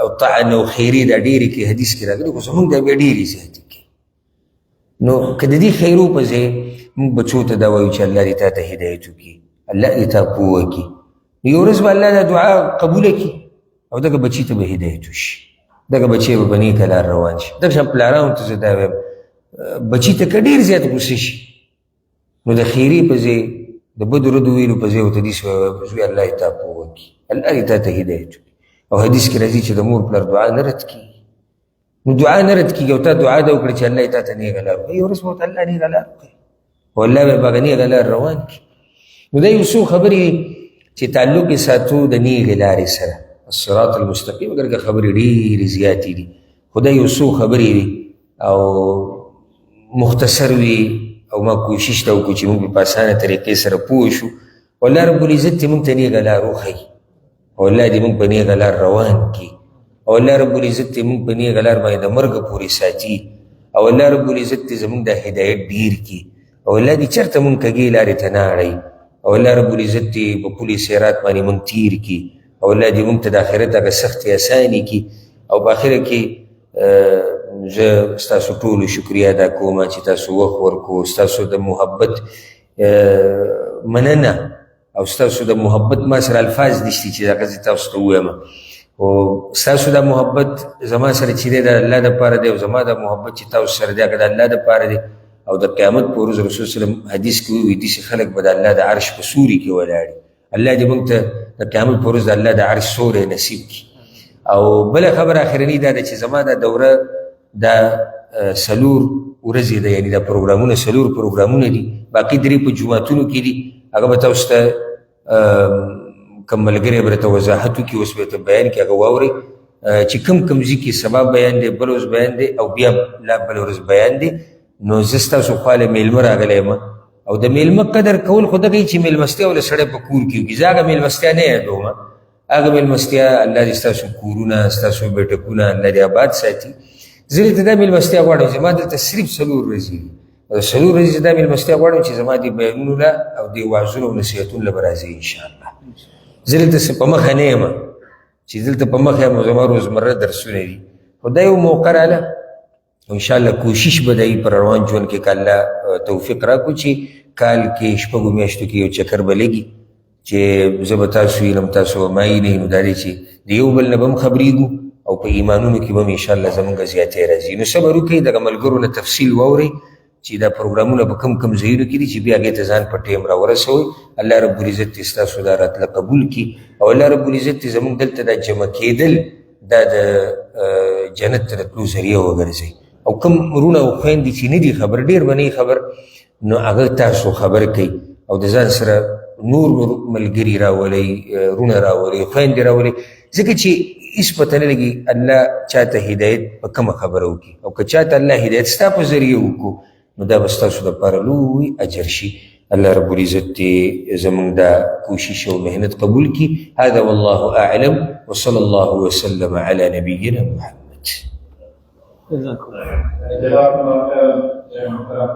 او طعن او خیرې دا ډېرې کوي، حدیث کې راغلي، خو زموږ دا بیا ډېرې زیاتې کوي. نو که د دې خیرو په ځای موږ بچو ته دا وایو چې الله دې تا ته هدایت وکړي، الله دې تا پوه کړي، نو یو ورځ به الله دا دعا قبوله کړي او دغه بچي ته به هدایت وشي، دغه بچی به په نېکه لار روان شي. دغه شان پلارانو ته زه دا وایم، بچي ته که ډېر زیات غوسه شي نو د خیرې په ځای، د بدو ردو ویلو په ځای ورته داسې وایي، زوی الله دې تا پوه کړي، الله دې تا ته هدایت وکړي. او حدیث کې راځي چې د مور پلار دعا نه رد کېږي، نو دعا نه رد کېږي. او تا دعا دا وکړه چې الله یې تا ته نېغه لار وښیي، یو ورځ به ورته الله نېغه لار وښیي او الله به په هغه نېغه لار روان کړي. نو دا یو څو خبرې چې تعلق یې ساتو د نېغې لارې سره، الصراط المستقیم. اګر که خبرې ډېرې زیاتې دي، خو دا یو څو خبرې دي او مختصر وي، او ما کوشش دا وکړو چې موږ په اسانه طریقې سره پوه شو. الله رب العزت دې موږ ته نېغه لار وښیي، او الله دې موږ په نېغه لار روان کړي، او الله رب العزت دې موږ په نېغه لار باندې د مرګ پورې ساتي، او الله رب العزت دې زموږ د هدایت ډېر کړي، او الله دې چېرته موږ کږې لارې ته نه اړوي، او الله رب العزت دې په پولې صراط باندې موږ تېر کړي، او الله دې موږ ته د آخرت هغه سختې اسانې کړي. او په آخره کې زه ستاسو ټولو شکریه ادا کوم چې تاسو وخت ورکو، ستاسو د محبت مننه، او ستاسو د محبت ما سره الفاظ نشته چې هغه زه تاسو ته ووایم. او ستاسو د محبت زما سره چې دی د الله دپاره دی، او زما د محبت چې تاسو سره دی هغه د الله دپاره دی. او د قیامت په ورځ رسول صلی الله علیه وسلم حدیث کې ووایي داسې خلک به د الله د عرش په سوري کې ولاړ وي. الله دې موږ ته د قیامت په ورځ د الله د عرش سوری نصیب کړي. او بله خبره اخرنۍ دا ده چې زما دا دوره دا څلور ورځې ده، یعنې دا پروګرامونه څلور پروګرامونه دي، باقي درې په جوماتونو کې دي. هغه به تاسو ته کوم ملګری به درته وضاحت وکړي، اوس به درته بیان کړي، هغه واورئ چې کوم کوم ځای کې سبا بیان دی، بله ورځ بیان دی، او بیا لا بله ورځ بیان دی. نو زه ستاسو خوا له مېلمه راغلی یم، او د مېلمه قدر کول خو دغه چې مېلمستیا له سړی په کور کې وکړي. زه هغه مېلمستیا نه یادوم، هغه مېلمستیا الله دې ستاسو کورونه، ستاسو بیټکونه الله دې آباد ساتي. زه دلته دا مېلمستیا غواړم چې ما دلته صرف څلور ورځې دي، څلور ورځې دا مېلمستیا غواړم چې زما دې بیانونو له او دې وعظونو او نصیحتونو له به راځي انشاءالله. زه دلته څه په مخه نه یم چې دلته په مخه یم، زما روزمره درسونه دي، خو دا یو موقع راله. انشاءالله کوشش به دی پر روان ژوند کې که الله توفیق راکړو چې کال کې شپږو میاشتو کې یو چکر به لګي چې زه به تاسو وینم، تاسو به ما وینئ. نو دا دی چې د یو بل نه به هم خبرېږو او په ایمانونو کې به هم انشاءالله زموږ زیاتی راځي. نو صبر وکړئ، دغه ملګرو نه تفصیل واورئ چې دا پروګرامونه په کم کم ځایونو کې دي چې بیا هغې ته ځان په ټیم راورسوئ. الله رب العزت دې ستاسو دا راتله قبول کړي، او الله رب العزت دې زموږ دلته دا جمع کېدل دا د جنت ته د تلو ذریعه وګرځوي. او کوم وروڼه او خویندې چې نه دي خبر، ډېر به نه خبر، نو هغه تاسو خبر کړئ او د ځان سره نور نور ملګري راولئ، وروڼه راولئ، خویندې راولئ، ځکه چې هېڅ پته نه لګي الله چاته هدایت په کومه خبره وکړي، او که چاته الله هدایت ستا په ذریعه وکړو نو دا به ستاسو دپاره لوی اجر شي. الله رب العزت دې زموږ دا کوشش او محنت قبول کړي. هذا والله اعلم، وصلى الله وسلم على نبينا محمد. جزاكم الله خيرا يا محترم.